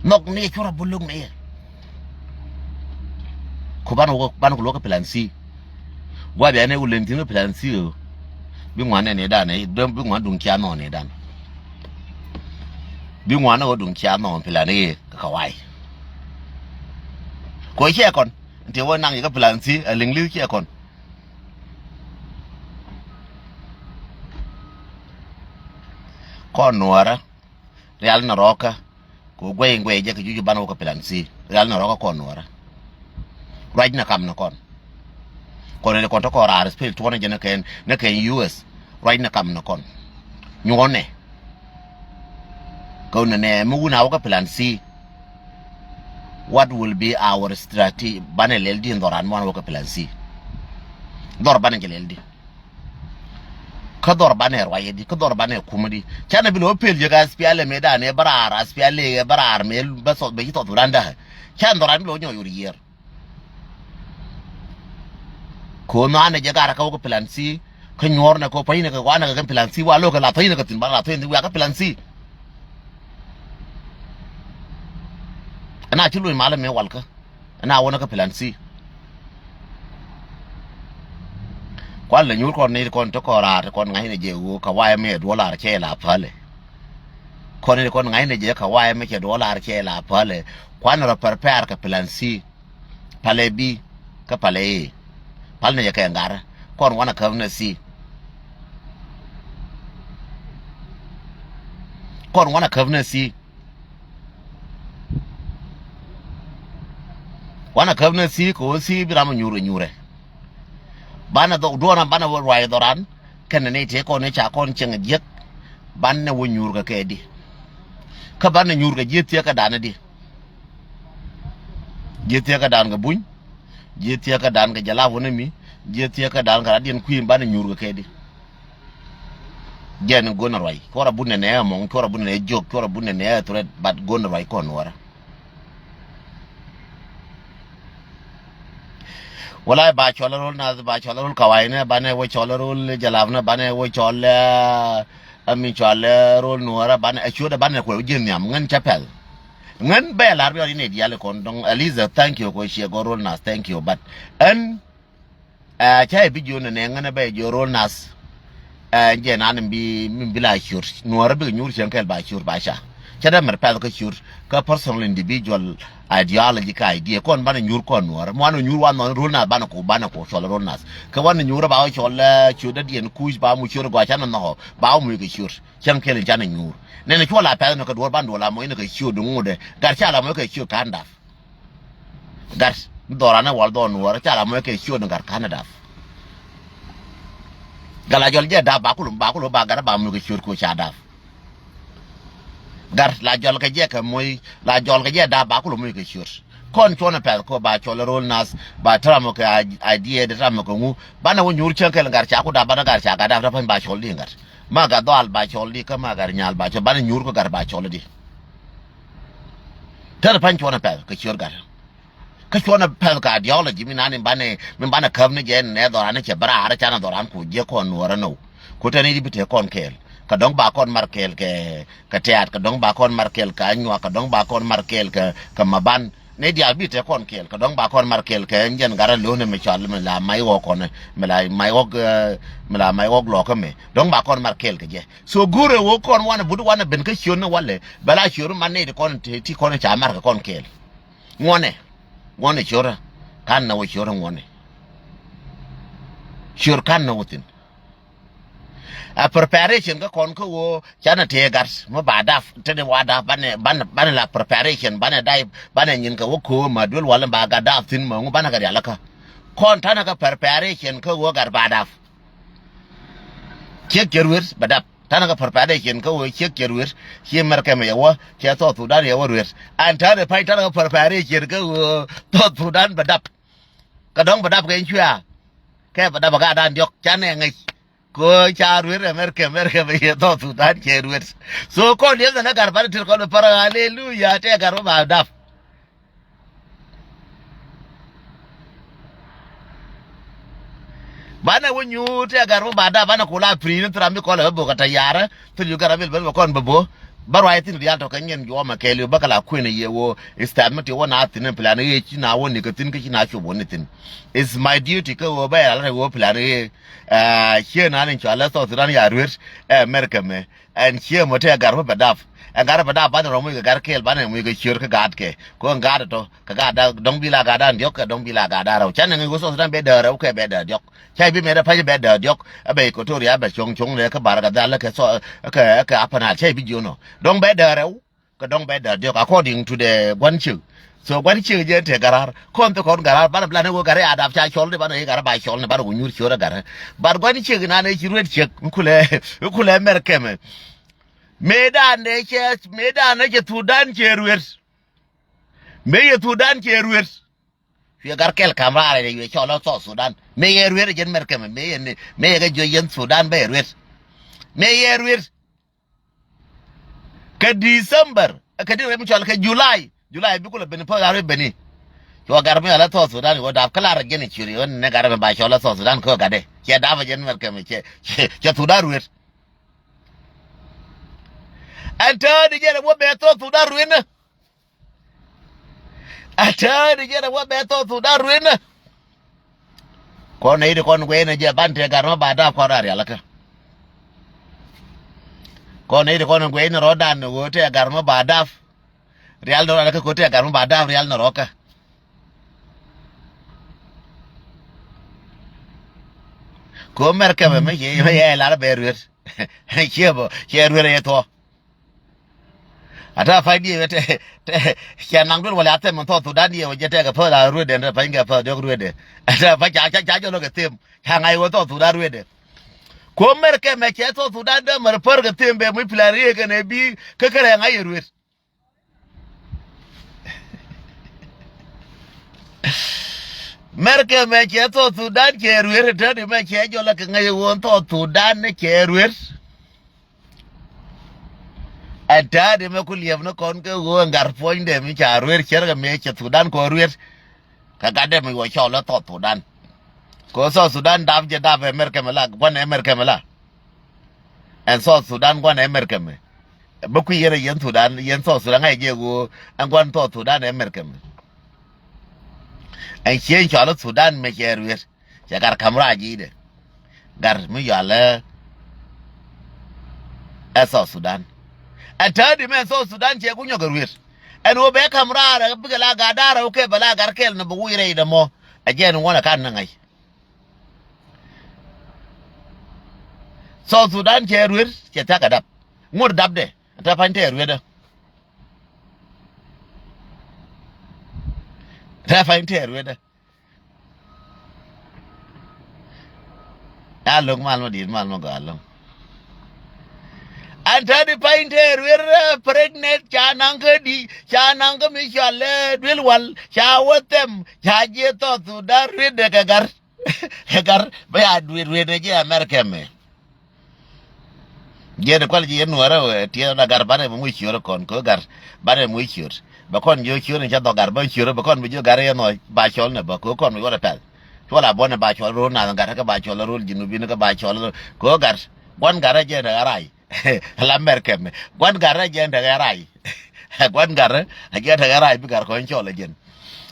Nhɔk ni cuɔr a buluk ni. Ku ban wä, ban ku luɔk kä plan C. Gua bia ni wä len thi̱n kä plan C ɣöö bi ŋuan nɛ ni dan, bi ŋuan duŋ cia nhɔn ni dan. Bi ŋuan ni wä duŋ cia nhɔn plan A kä Kawai. Kɔ ciɛ kɔn ti wä naŋ yɛ kä plan C a liŋ li̱th ciɛ kɔn. Kɔn nuɔrä. Rial ni rɔɔkä. Kɛ guɛy in guɛy jɛ kɛ juju banɛ wä kä plan C. Rial ni rɔɔkä kɔn nuɔrä. Ruac ni kam ni kɔn. Kɔn ni kɔn te kɔn raar spel tuɔnɛ jɛ ni kɛn, ni kɛn U S. Ruac ni kam ni kɔn. Nyuɔnɛ. Kɛ wunɛ nɛ mi wun a wä kä plan C. What will be our strategy? Banɛ lɛl di in dhɔran mi wan wä kä plan C. Dhɔr banɛ jɛ lɛl di. Kä dhɔr banɛ ruacɛ di, kä dhɔr banɛ kumä di. Canɛ bi lɔ pel jɛ ka S P L M ɛ danɛ bä raar, S P L A ɛ bä raar mɛ bä thɔth, bɛ ci thɔth wuranda. Can dhɔran bi lɔ nyɔ yur yier. Ko nɔanɛ jɛ gar kä wä kä plan C, kä nyuɔr nɛ ko pay nɛ kɛ wanɛ kɛ kɛ plan C, wa lo kɛ la pay nɛ kɛ thin ba la pay nɛ wiak kä plan C. Ɛna ci luny malɛ mɛ wal kä. Ɛn a wä ni kä plan C. Kuan lɛ nyuur kɔn ni kɔn ti kɔn raar ti kɔn ŋa̱cnɛ jɛ ɣöö Kawai mɛ duɔl ar cɛ la päl ɛ. Kɔn ni kɔn ŋa̱cnɛ jɛ Kawai mɛ cɛ duɔl ar cɛ la päl ɛ. Kuan rɔ prepare kɛ plan C. Palɛ B kä palɛ A. Pal ni jɛ kɛ ŋa̱r. Kɔn wanɛ käp ni C. Kɔn wanɛ käp ni C. Wanɛ käp ni C kɛ ɣöö C bi ram nyuur kɛ nyuurɛ. Banɛ dhɔk duɔ̱ɔ̱r ram banɛ wä ruac dhɔran kɛnɛ ni tëë kɔn ni ca kɔn cieŋ jiäk. Banɛ wä nyuur kɛ kɛ di. Kä banɛ nyuur kɛ ji̱ thiäkä danɛ di. Ji̱ thiäkä dan kɛ buny. Ji̱ thiäkä dan kɛ jɛ lap wä ni mi. Ji̱ thiäkä dan kɛ radiɛn kui̱ banɛ nyuur kɛ kɛ di. Jɛn go̱n ruac. Cuɔr a bun nɛ nɛ ɛmɔŋ, cuɔr a bun nɛ nɛ jiök, cuɔr a bun nɛ nɛ ɛ threat, but go̱n ruac kɔn nuɔrä. Wala ba cɔl rol nath, ba cɔl rol Kawai nɛ, banɛ wä cɔl rol Jalap nɛ, banɛ wä cɔl, eh, ami cɔl, eh, rol nuɔrä, banɛ, eh, ciötdɛ banɛ kuɛ wä ji̱ nhiam, ŋän cä pɛl. Ŋän bɛ lar bi ɔt inɛ diali kɔn dɔŋ, Eliza, thank you, kɔ ciɛ gɔ rol nath, thank you, but ɛn Ɛ, cä i̱ bi jiön nɛ nɛ ŋänä bɛ jiö rol nath. Ɛ, jɛ nan bi, mi bi la ciöt. Nuɔrä bikɛ nyuur cieŋ kɛl ba ciöt ba ca. Cä dee mɛr pɛth kä ciöt. Kä personal individual ideology kä idea. Kɔn banɛ nyuur kɔn nuɔrä. Mi wanɛ nyuur wa nhɔn rol nath banɛ ku, banɛ ku cɔl rol nath. Kä wanɛ nyuur ba wä cɔl, ɛ, ciöt dee diɛn kuc ba mu ciöt gɔaa canɛ nhɔk. Ba wä mu kɛ ciöt. Cieŋ kɛl in canɛ nyuur. Nɛnɛ cuɔ la pɛth nɔ kɛ duɔr ban duɔl amɔ inɛ kɛ ciöt ŋutdɛ. Gat ca la mɔ kɛ ciöt ka̱n dap. Gat mi dhɔran ɛ wal dhɔn nuɔrä ca la mɔ kɛ ciöt ni gat ka̱n dap. Gat la jɔl jɛ dap ba kulum, ba kulum ba gat ba mɔ kɛ ciöt ko ca dap. Gat la jɔl kɛ jɛ kɛ mɔ, la jɔl kɛ jɛ dap ba kulum mɔ kɛ ciöt. Kɔn cuɔn pɛth ko ba cɔl rol nath, ba tram kɛ idea de tram kɛ ŋu. Banɛ wä nyuur cieŋ kɛl gat ca ku dap, banɛ gat ca gat dap, dap ba cɔl di gat. Ma gat dhɔal ba cɔl di, kä ma gat nyal ba cɔl, banɛ nyuur kɛ gat ba cɔl di. Tɛr pa̱ny cuɔn pɛth kɛ ciöt gat. Kä cuɔnɛ pɛth ka ideology mi nani banɛ, mi banɛ käp ni jɛ nɛ dhɔran ni cɛ bä raar canɛ dhɔran ku jiɛ kɔn nuɔrä nɔw. Ku tɛni di bi te kɔn kɛɛl. Kɛ dɔ̱ŋ ba kɔn mar kɛɛl kɛ, kɛ tɛ̈t, kɛ dɔ̱ŋ ba kɔn mar kɛɛl kɛ anyuak, kɛ dɔ̱ŋ ba kɔn mar kɛɛl kɛ, kɛ maban. Nɛy diaal bi te kɔn kɛɛl kɛ dɔ̱ŋ ba kɔn mar kɛɛl kɛ ɛn jɛn gat a lo̱o̱nɛ mi cɔal mi la mac ɣɔk kɔn, mi la mac ɣɔk, eh, mi la mac ɣɔk lɔɔkä mɛ. Dɔ̱ŋ ba kɔn mar kɛɛl kɛ jɛ. So go̱rɛ ɣöö kɔn wanɛ but wanɛ ben kä ciötni walɛ bɛ la ciöt man nɛy ti kɔn ti, ti kɔn ca mar kɛ kɔn kɛɛl. Ŋuɔnɛ, ŋuɔnɛ ciötdä. Ka̱n nɛ wä ciötdä ŋuɔnɛ. Ciöt ka̱n nɛ wä thi̱n. A preparation kä kɔn kä ɣöö canɛ tëë gat mi ba dap, te ni wa dap banɛ, banɛ, banɛ la preparation, banɛ dai, banɛ nyin kɛ wä köö ma duel wal in ba gat dap thi̱n ma ŋu banɛ kɛ rialikä. Kɔn tanɛ kɛ preparation kä ɣöö gat ba dap. Ciek cɛ ruet bɛ dap. Tanɛ kɛ preparation kä ɣöö ciek cɛ ruet. Ci Mɛrkɛmɛ yɛ wä, cɛ South Sudan yɛ wä ruet. An tanɛ pay tanɛ kɛ preparation kä ɣöö South Sudan bɛ dap. Kɛ dɔ̱ŋ bɛ dap kɛ in cuɛ. Kɛ bɛ dap kɛ gat dan diɔ̱k canɛ ŋäc. Kɛ ɣöö ca ruet Mɛrkɛmɛ, Mɛrkɛmɛ yɛ South Sudan cɛ ruet. So kɔn liɛth ɛn ɛ gat banɛ tet kɔn bɛ pär, haleluya, tɛ gat bä ba dap. Banɛ wä nyuur tɛ gat wä ba dap, banɛ kula piri ni thil ram mi kɔlɛ bä bok a tayarä. Thil yu gat ram mi bä kɔn bä bo. Bä ruac thi̱n diaal tɔ̱ kɛ nyɛn juɔmɛ kɛɛliw bä kɛ la kuënɛ yɛ wä. Is time mi ti wä na thi̱n in plan i̱ ci na wä ni kɛ thi̱n kä ci na cop wä ni thi̱n. Is my duty kä wä bä yɛ la rɛ wä plan i̱, eh, ciɛ na ni cɔal ɛ South Sudan ya ruet, eh, Mɛrkɛmɛ. Ɛn ciɛ mɔ te gat wä bɛ dap. Ɛn gat wä bɛ dap banɛ rɔ muc kɛ gat kɛɛl banɛ muc kɛ ciöt kä gat kɛ. Kɛ ɣöö ɛn gat tɔ kɛ gat da dɔ̱ŋ bi la gat dan diɔ̱k kɛ dɔ̱ŋ bi la gat dan rɛw. Canɛ ŋäc wä South Sudan bɛ däär rɛw kɛ bɛ däär diɔ̱k. Ca bi mɛt ɛ pa̱c bɛ däär diɔ̱k. Ɛ bɛ Equatoria bɛ cuɔ̱ŋ cuɔ̱ŋ nɛ kä bar kɛ dhal kɛ thɔ kɛ, kɛ Upper Nile ca bi jiön ɔ. Dɔ̱ŋ bɛ däär rɛw. Kɛ dɔ̱ŋ bɛ däär diɔ̱k according to the gua̱n ciek. So gua̱n ciek jɛ te garar. Kɔn te kɔn garar banɛ blanɛ wä gat ɛ a dap ca cɔl ni banɛ gat ɛ ba cɔl ni banɛ wä nyuur ciöt ɛ gat ɛ. But gua̱n ciek nanɛ ci ruet ciek mi kulɛ, mi kulɛ Mɛrkɛmɛ. Mëë danɛ cɛ, mëë danɛ cɛ Sudan cɛ ruet. Mëë yɛ Sudan cɛ ruet. Cuɛ gat kɛl kam raar ɛ cuɛ cɔl ɛ South Sudan. Mëë yɛ ruet ɛ jɛn Mɛrkɛmɛ, mëë yɛ ni, mëë yɛ kɛ juɔc yɛn Sudan bɛ yɛ ruet. Mëë yɛ ruet. Kɛ December, kɛ di rɛm cɔl kɛ July. July bi kulɛ ben pä gat ruet beni. Cuɛ gat mi ala South Sudan wä dap kɛ lar jɛn ciöt yɛ wä ni gat mi ba cɔl ɛ South Sudan kɛ gatdɛ. Cɛ dap ɛ jɛn Mɛrkɛmɛ cɛ, cɛ, cɛ Sudan ruet. Ɛn tääni jɛn ɛ wä bɛ South Sudan ruet ni. Ɛ tääni jɛn ɛ wä bɛ South Sudan ruet ni. Kɔn nɛy ti kɔn guɛy ni jɛ ban tëë gat mɔ ba dap kɔn ra rialikä. Kɔn nɛy ti kɔn guɛy ni rɔ̱dan ni ɣöö tëë gat mɔ ba dap. Rial ni rɔ̱dan kä ko̱ tëë gat mɔ ba dap rial ni rɔ̱kä. Ko̱ Mɛrkɛmɛ mi ci mi yɛ lar bɛ ruet. Ciɛ bä ciɛ ruet ɛ yɛ thuɔ̱k. Ata pay diɛ te, te, cɛ naŋ duel wala athem in South Sudan diɛ wä jɛ tɛkɛ pä la ruedɛ, te pay kɛ pä diɔk ruedɛ. Ata pay ca, ca, ca jɔlɔ kɛ them. Ca ŋa̱c wä South Sudan ruedɛ. Ko̱ Mɛrkɛmɛ cɛ South Sudan dee mɛr pär kɛ them bɛ muc plan riek kɛnɛ bi kä kärɛ ŋa̱c yɛ ruet. Mɛrkɛmɛ cɛ South Sudan cɛ ruet, tääni mɛ cɛ jɔlɔ kɛ ŋäc wä South Sudan cɛ ruet. Ɛ tääni mɛ ku liɛp ni kɔn kɛ ɣöö ɛn gat puɔ̱nydɛ mi ca ruer cärkɛ mëë cɛ Sudan kɛ ɣöö ruer. Kɛ gatdɛ mi wä cɔl ɛ South Sudan. Kɛ ɣöö South Sudan dap jɛ dap ɛ Mɛrkɛmɛ la, gua̱n ɛ Mɛrkɛmɛ la. Ɛn South Sudan gua̱n ɛ Mɛrkɛmɛ. Bä kui̱ yɛn ɛ yɛn Sudan, yɛn South Sudan ŋa̱c jɛ ɣöö ɛn gua̱n South Sudan ɛ Mɛrkɛmɛ. Ɛn ciëŋ cɔal ɛ Sudan mɛ cɛ ruer. Cɛ gat ka̱m raar ji̱dɛ. Gat mi yɔalɛ ɛ South Sudan. Ɛ täädi mɛ South Sudan cɛ ku nyɔk kɛ ruet. Ɛn ɣöö bɛ ka̱m raar ɛ bikɛ la gat da̱rɛ wä kɛ bɛ la gat kɛl nɔ bɛ wi̱i̱ rɛydɛ mɔ. Ɛ jɛn ŋuɔ̱n ɛ ka̱n ni ŋa̱c. South Sudan cɛ ruet cɛ thia̱k kɛ dap. Ŋuɔ̱t dapdɛ. Ɛ tɛ pa̱ny tɛɛr ruetdä. Ɛ tɛ pa̱ny tɛɛr ruetdä. A lo̱k mal ma di̱i̱t mal ma gɔaa lo̱ŋ. An täädi pay in te ruer, eh, pregnant ca naŋ kä di, ca naŋ kä mi cɔal, eh, duel wal, ca wä thɛm, ca jiɛ South Sudan ruetdɛ kɛ gat. Kɛ gat bä ya ruet ruetdɛ jiɛ America mɛ. Jiɛn kual jiɛ nuɔrä wee tiɛɛn la gat banɛ mɛ muc ciöt kɔn kɛ gat banɛ muc ciöt. Bɛ kɔn jiö ciöt ni cɛ dhɔk gat bä ciöt bɛ kɔn bi jiö gat yɛ nhɔc ba cɔl ni bä kɛ kɔn bi yuɔt ɛ pɛl. Cuɔl a buɔ̱n ɛ ba cɔl ro̱o̱n nath gat kä ba cɔl ro̱o̱n ji̱n bi ni kä ba cɔl kɛ gat. Gua̱n gat rɛ jiɛn rɛ ɣä ray. La mɛr kɛmɛ gua̱n gat rɛ jiɛn rɛ ɣä ray. Gua̱n gat rɛ jiɛn rɛ ɣä ray bi gat kɔn cɔl ɛ jiɛn.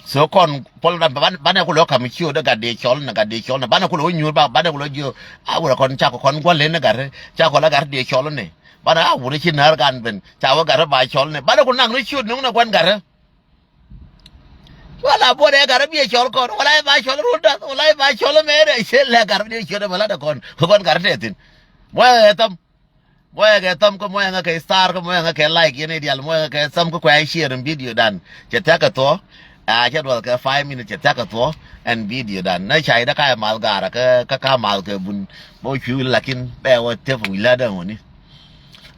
So kɔn pɔl na ban, banɛ kulɛ kam ciö de gat de cɔl ni, gat de cɔl ni. Banɛ kulɛ wä nyuur ba, banɛ kulɛ jiö. A wurɛ kɔn cakɔ kɔn gual ni gat. Cakɔ la gat de cɔl ni. Banɛ a wurɛ ci när gan ben. Ca wä gat ba cɔl ni. Banɛ kulɛ naŋ ni ciö nuŋ ni guan gat. Wala buɔdɛ gat bi cɔl kɔn. Wala ba cɔl run dath. Wala ba cɔl mɛrɛ. Cɛ lɛ gat bi ciö de mɛ la de kɔn. Kɔn gat de thin. Wä ɛ thɔm. Muɔyɛ kɛ thɔm kä muɔyɛ ŋä kɛ star kä muɔyɛ ŋä kɛ like yɛn i̱ dial muɔyɛ ŋä kɛ thɔm kä kuɛ share in video dan. Cɛ thiak kɛ thuɔ. A cɛ duɔth kɛ five minutes cɛ thiak kɛ thuɔ. Ɛn video dan nä ca idä ka ɛ mal garä kä kä ka mal kɛ bun. Bä cuil lakin bɛ wä tep wi̱i̱ lä däŋ wä ni.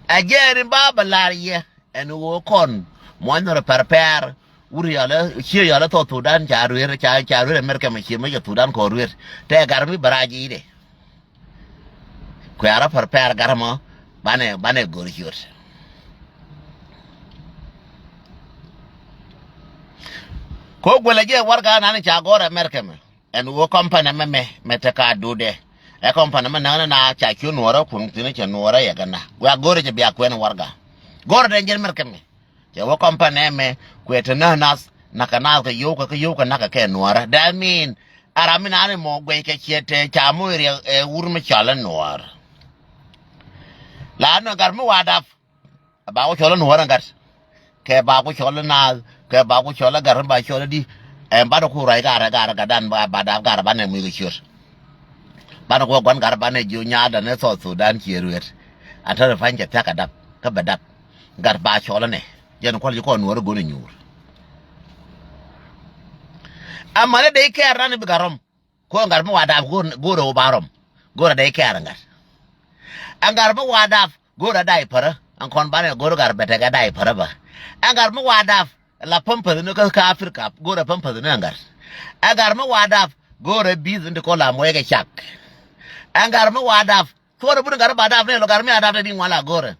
Ɛ jɛ rin ba bä lar yɛ ɛn wä kɔn muɔny nɔ rɛ pɛr pɛr. Wur yɔlɛ cie yɔlɛ thɔ Thudan ca ruer ca ca ruer America mɛ cie mɛ cɛ Thudan kɔ ruer. Tɛ gar mi bɛ rac idɛ. Kuɛ arɔ pɛr pɛr gar mɔ banɛ banɛ gor ciöt. Ko guɛlɛ jɛ warga nani ca gɔr America mɛ ɛn wä company mɛ mɛ mɛ te ka dudɛ. Ɛ company mɛ naŋ ni na ca ciö nuɔrä kun thin cɛ nuɔrä yɛ gɛna. Guɛ a gor jɛ bia kuɛn warga. Gɔr dɛ jɛ America mɛ. Cɛ wä company mɛ kuɛ te nä nath nakä nath kɛ yio̱w kɛ kɛ yio̱w kɛ nakä kɛ nuɔrä. That mean a ram mi nani mɔ guɛc kɛ ciɛ te ca moc riɛk ɛ wur mi cɔl ɛ nuɔr. La nɔ gat mi wa dap. Ba ku cɔl ɛ nuɔr ɛ gat. Kɛ ba ku cɔl ɛ naath kɛ ba ku cɔl ɛ gat mi ba cɔl ɛ di. Ɛn ba dɔ ku ruac gat ɛ gat ɛ gat dan ba ba dap gat ɛ ba nɛ muc kɛ ciöt. Ba nɛ ku ɛ gua̱n gat ɛ ba nɛ jiö nyaat dan ɛ South Sudan ciɛ ruet. An tɔt ɛ pa̱ny cɛ thia̱k kɛ dap kä bɛ dap. Gat ba cɔl ɛ nɛ jɛn kual ci kɔn nuɔr ɛ go̱n ɛ nyuur. Amäni dee kɛɛr nani bi gat rɔm. Ko ɛ gat mi wa dap go̱r go̱r ɛ wä ba rɔm. Go̱r ɛ dee kɛɛr ɛ gat. Ɛ gat mi wa dap go̱r ɛ dai pärä. Ɛn kɔn banɛ go̱r gat bɛ tekɛ dai pärä bä. Ɛ gat mi wa dap la pampers ni kä kä Africa go̱r ɛ pampers ni ɛ gat. Ɛ gat mi wa dap go̱r ɛ bi̱th ni ti kɔn la muɔc kɛ cak. Ɛ gat mi wa dap cuɔr ɛ bun gat ba dap ni lɔ gat mi a dap ni di ŋuan la go̱r ɛ.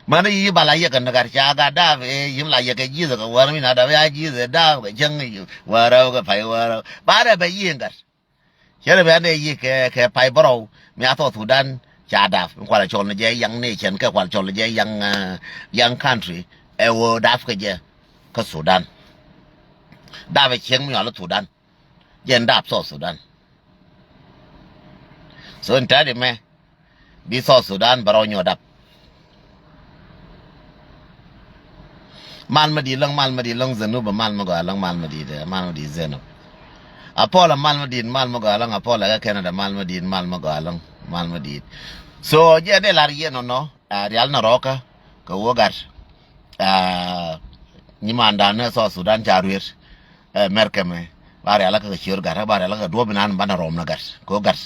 Mani yi bala yɛ kɛ ni gat ca gat dap ɛ yim la yɛ kɛ ji̱th kɛ wär mi na dap ya ji̱th ɛ dap kɛ cäŋ wärä kɛ pay wärä ba dap bɛ yi gat. Cɛ rɛ bɛ nɛ yi kɛ kɛ pay bärɔw mi a South Sudan ca dap in kual cɔl ni jɛ young nation kɛ kual cɔl ni jɛ young, uh, young country. Ɛ wä dap kɛ jɛ kä Sudan. Dap ɛ cieŋ mi ɔl Sudan. Jɛn dap South Sudan. So in tɛt imɛ bi South Sudan bɛ rɔ nyuɔ̱t dap. Mal mi di̱i̱t läŋ mal mi di̱i̱t läŋ Zenub mal mi gɔaa läŋ mal mi di̱i̱t, eh, mal mi di̱i̱t Zenub. Apɔl a mal mi di̱i̱t mal mi gɔaa läŋ Apɔl a kä Canada mal mi di̱i̱t mal mi gɔaa läŋ mal mi di̱i̱t. So jɛ dee lar yɛ nɔnɔ, ah, rial nɛ rɔɔkä kɛ wä gat. Ah, nyimandan ni South Sudan ca ruet. Eh, Mɛrkɛ mɛ ba rial kä kɛ ciöt gat ba rial kä duɔ̱p inan banɛ rɔm ni gat kɛ wä gat.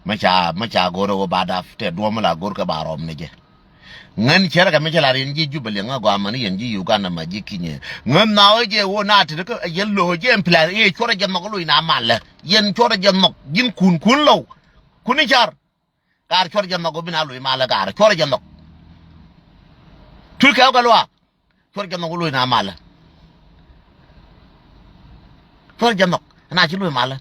Mɛ ca mɛ ca go̱r ɛ wä ba dap tɛ duɔ̱p mi la go̱r kɛ ba rɔm ni jɛ. Ŋän cärɛ kɛ mi cɛ la rin ji̱ Jubɛ liɛŋ ɛ gɔaa mani yɛn ji̱ Uganda ma ji̱ Kinyɛ. Ŋän na wä jɛ wä na te kä yɛn lo̱ jɛ ɛn plan i̱ cuɔrɛ jɛ nhɔk lo̱c na malä. Yɛn cuɔrɛ jɛ nhɔk ji̱n kun kun lo̱w. Kun i̱ car. Kaar cuɔrɛ jɛ nhɔk wä bi na lo̱c malä kaar cuɔrɛ jɛ nhɔk. Tul kɛ wä kɛ luaak. Cuɔr jɛ nhɔk lo̱c na malä. Cuɔr jɛ nhɔk ɛn a ci lo̱c malä.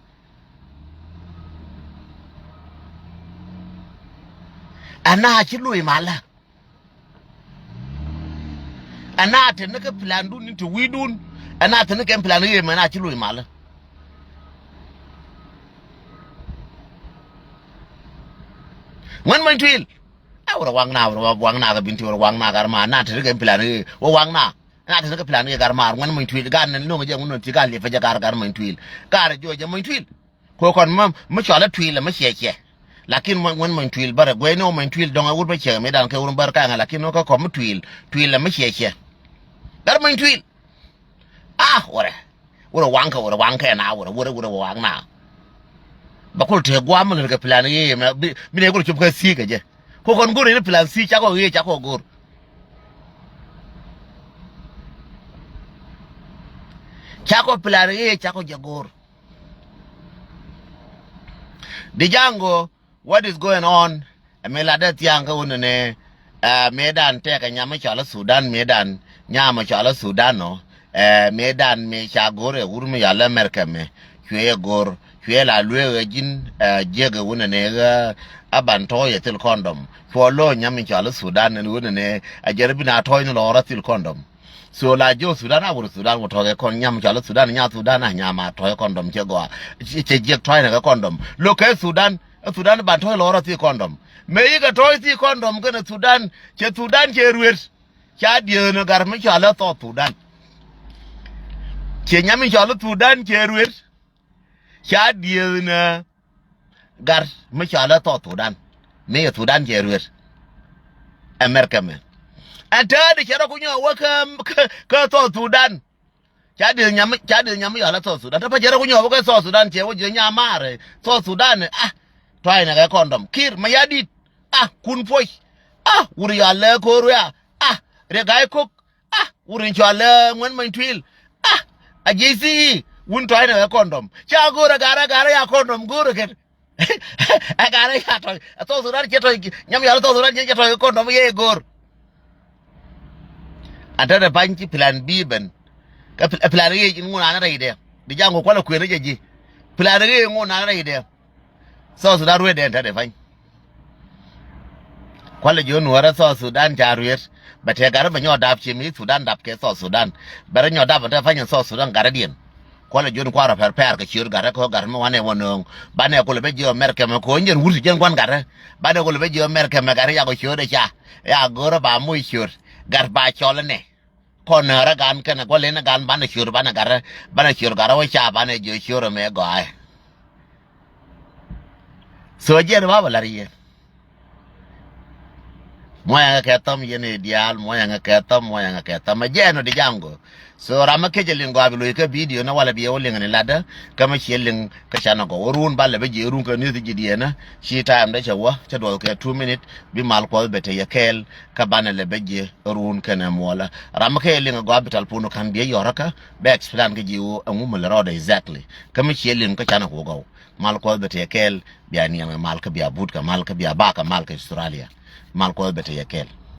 Ɛn a ci lo̱c malä. Ɛn a te ni kɛ plan dun ni te wi̱i̱ dun. Ɛn a te ni kɛ plan ɣëë mɛ ɛn a ci lo̱c malä. Ŋuɛn mɔny tuil. A wurɛ waŋna wurɛ waŋna kɛ bin ti wurɛ waŋna kar ma na te ni kɛ plan ɣëë wä waŋna. Na te ni kɛ plan kɛ gar maar ŋuɛn muny tuil gan ni no̱ŋ jɛ ŋun ti gan liɛ pɛ jɛ gar gar muny tuil. Gar jɔ jɛ muny tuil. Ko kɔn ma mi cɔal ɛ tuil ɛ mi ciɛ ciɛ. Lakin ŋuɛn muny tuil bärɛ guey ni wä muny tuil dɔŋ ɛ wur bä ciɛ mi dan kɛ wur bär kaŋɛ lakin wä kä kɔn mi tuil tuil ɛ mi ciɛ ciɛ. Gar muny tuil. Ah wurɛ wurɛ waŋ kɛ wurɛ waŋ kɛ na wurɛ wurɛ wurɛ waŋ na. Bɛ kul te guam mi lät kɛ plan ɣee mɛ bi bi ne kul cop kä thiek kɛ jɛ. Ko kɔn go̱r in plan thiek cakɔ ɣee cakɔ go̱r. Cakɔ plan ɣee cakɔ jɛ go̱r. Di jaŋ go what is going on? Ɛ mi latdä thia̱a̱ŋ kä wunɛ ni, ɛ mëëdan tɛkɛ nyam mi cɔal ɛ Thudan mëëdan nyam mi cɔal ɛ Thudan nɔ. Ɛ mëëdan mi ca go̱r ɛ wur mi yɔal ɛ Mɛrkɛ mɛ cuɛ yɛ go̱r cuɛ la lueek ɛ ji̱n, ɛ jiäk ɛ wunɛ ni ɣä. Ɛ ban tɔ̱ɔ̱c ɛ thil kɔndɔm cuɔ lo̱o̱ nyam mi cɔal ɛ Thudan ni wunɛ ni ɛ jɛr bi na tɔ̱ɔ̱c ni lɔɔr ɛ thil kɔndɔm. So la jiök Thudan a wur Thudan wä tɔ̱ kɛ kɔn nyam cɔal i̱ Thudan nya Thudan a nyam a tɔ̱ kɛ kɔndɔm cɛ gɔaa. Cɛ jiɛk tɔ̱ inɛ kɛ kɔndɔm. Lo̱kɛ Thudan, ɛ Thudan ban tɔ̱ ilɔrä thi kɔndɔm. Mëë yikɛ tɔ̱ ithi kɔndɔm kɛnɛ Thudan, cɛ Thudan cɛ ruet. Ca diëëth ni gat mi cɔal i̱ South Sudan. Cɛ nyam mi cɔal i̱ Thudan cɛ ruet. Ca diëëth ni gat mi cɔal i̱ South Sudan. Mi yɛ Thudan cɛ ruet. America mɛ. Ɛn täätdɛ cɛ rɔ ku nyɔk wä kä, kä, kä South Sudan. Ca dieth nyam, ca dieth nyam mi yɔal a South Sudan. Te pa jɛ rɛ ku nyɔk wä kɛ South Sudan cɛ wä jiɛ nyam maarɛ. South Sudan, ah, tɔ̱ inɛ kɛ kɔndɔm. Kiir Mayardit, ah, Kun Puɔc, ah, wur yɔal lɛ ko̱r wia, ah, Riek Gai Kok, ah, wur in cɔal lɛ Ŋuɛn Many Tuil, ah, a jiɛ i̱ thi i̱ wun tɔ̱ inɛ kɛ kɔndɔm. Ca go̱o̱rɛ garɛ, garɛ ya kɔndɔm go̱o̱rɛ kɛn. Ɛ garɛ ya tɔ̱, ɛ South Sudan cɛ tɔ̱, nyam yɔal a South Sudan cɛ, cɛ tɔ̱ kɔndɔm yɛ go̱o̱r. An te dɛ pa̱ny ci plan B ben. Kä pl-, plan A in ŋun an rɛydɛ. Di jaŋ ku kualɛ kuëër jɛ ji̱. Plan A in ŋun an rɛydɛ. South Sudan ruetdɛ an te dɛ pa̱ny. Kualɛ ji̱ nuɔrɛ South Sudan ca ruet. Bɛ tëë gat rɛ bɛ nyɔk dap ci mi Sudan dap kɛ South Sudan. Bɛ rɛ nyɔk dap an te pa̱ny in South Sudan gat rɛdiɛn. Kualɛ ji̱ kuarɛ pɛr pɛr kɛ ciöt gat rɛ kɛ gat mi wanɛ wä nööŋ. Banɛ kulɛ bɛ ji̱ America mɛ ko̱ny jɛn wur ti jɛn gua̱n gat rɛ. Banɛ kulɛ bɛ ji̱ America mɛ gat rɛ yakɔ ciöt ɛ ca. Ya go̱rɛ ba moc ciöt. Gat ba cɔl inɛ. Kɔn nɛɛrɛ gan kɛnɛ guɔ lin gan banɛ ciöör banɛ garɛ, banɛ ciöör garɛ wä ca banɛ jiö ciöör ɛmɛ gɔaaɛ. So jiɛn ba bɛ lar yɛ. Muɔ̱yaŋɛ kɛ thɔm yɛn i̱ diaal, muɔ̱yaŋɛ kɛ thɔm, muɔ̱yaŋɛ kɛ thɔm. Ɛ jiɛn ɔ di jaŋ gɔ. So ram mi kecɛ liŋ gɔaa bi loc kä bidio ni walɛ bi ɛ wä liŋ ni latdä kä mi ciɛ liŋ kä canɛ gɔw. Ɛ run ba lɛ bä jiɛ run kä ni̱th ji̱ diɛnä ci ta̱a̱m dä cɛ wä cɛ duɔth kɛ two minute bi mal kuɔth bɛ te yɛ kɛɛl kä banɛ lɛ bä jiɛ. Run kɛnɛ muɔlä. Ram mi kɛ liŋ a gɔaa bi tal pun kan bi a yɔrä kä bɛ explain kä ji̱ wu ɛŋu mi lɛ rɔɔdɛ exactly. Kä mi ciɛ liŋ kä canɛ ku gɔw. Mal kuɔth bɛ tëë kɛɛl bia niɛŋ mal kä bia but kä mal kä bia ba kä mal kä Australia. Mal kuɔth bɛ tëë kɛɛl.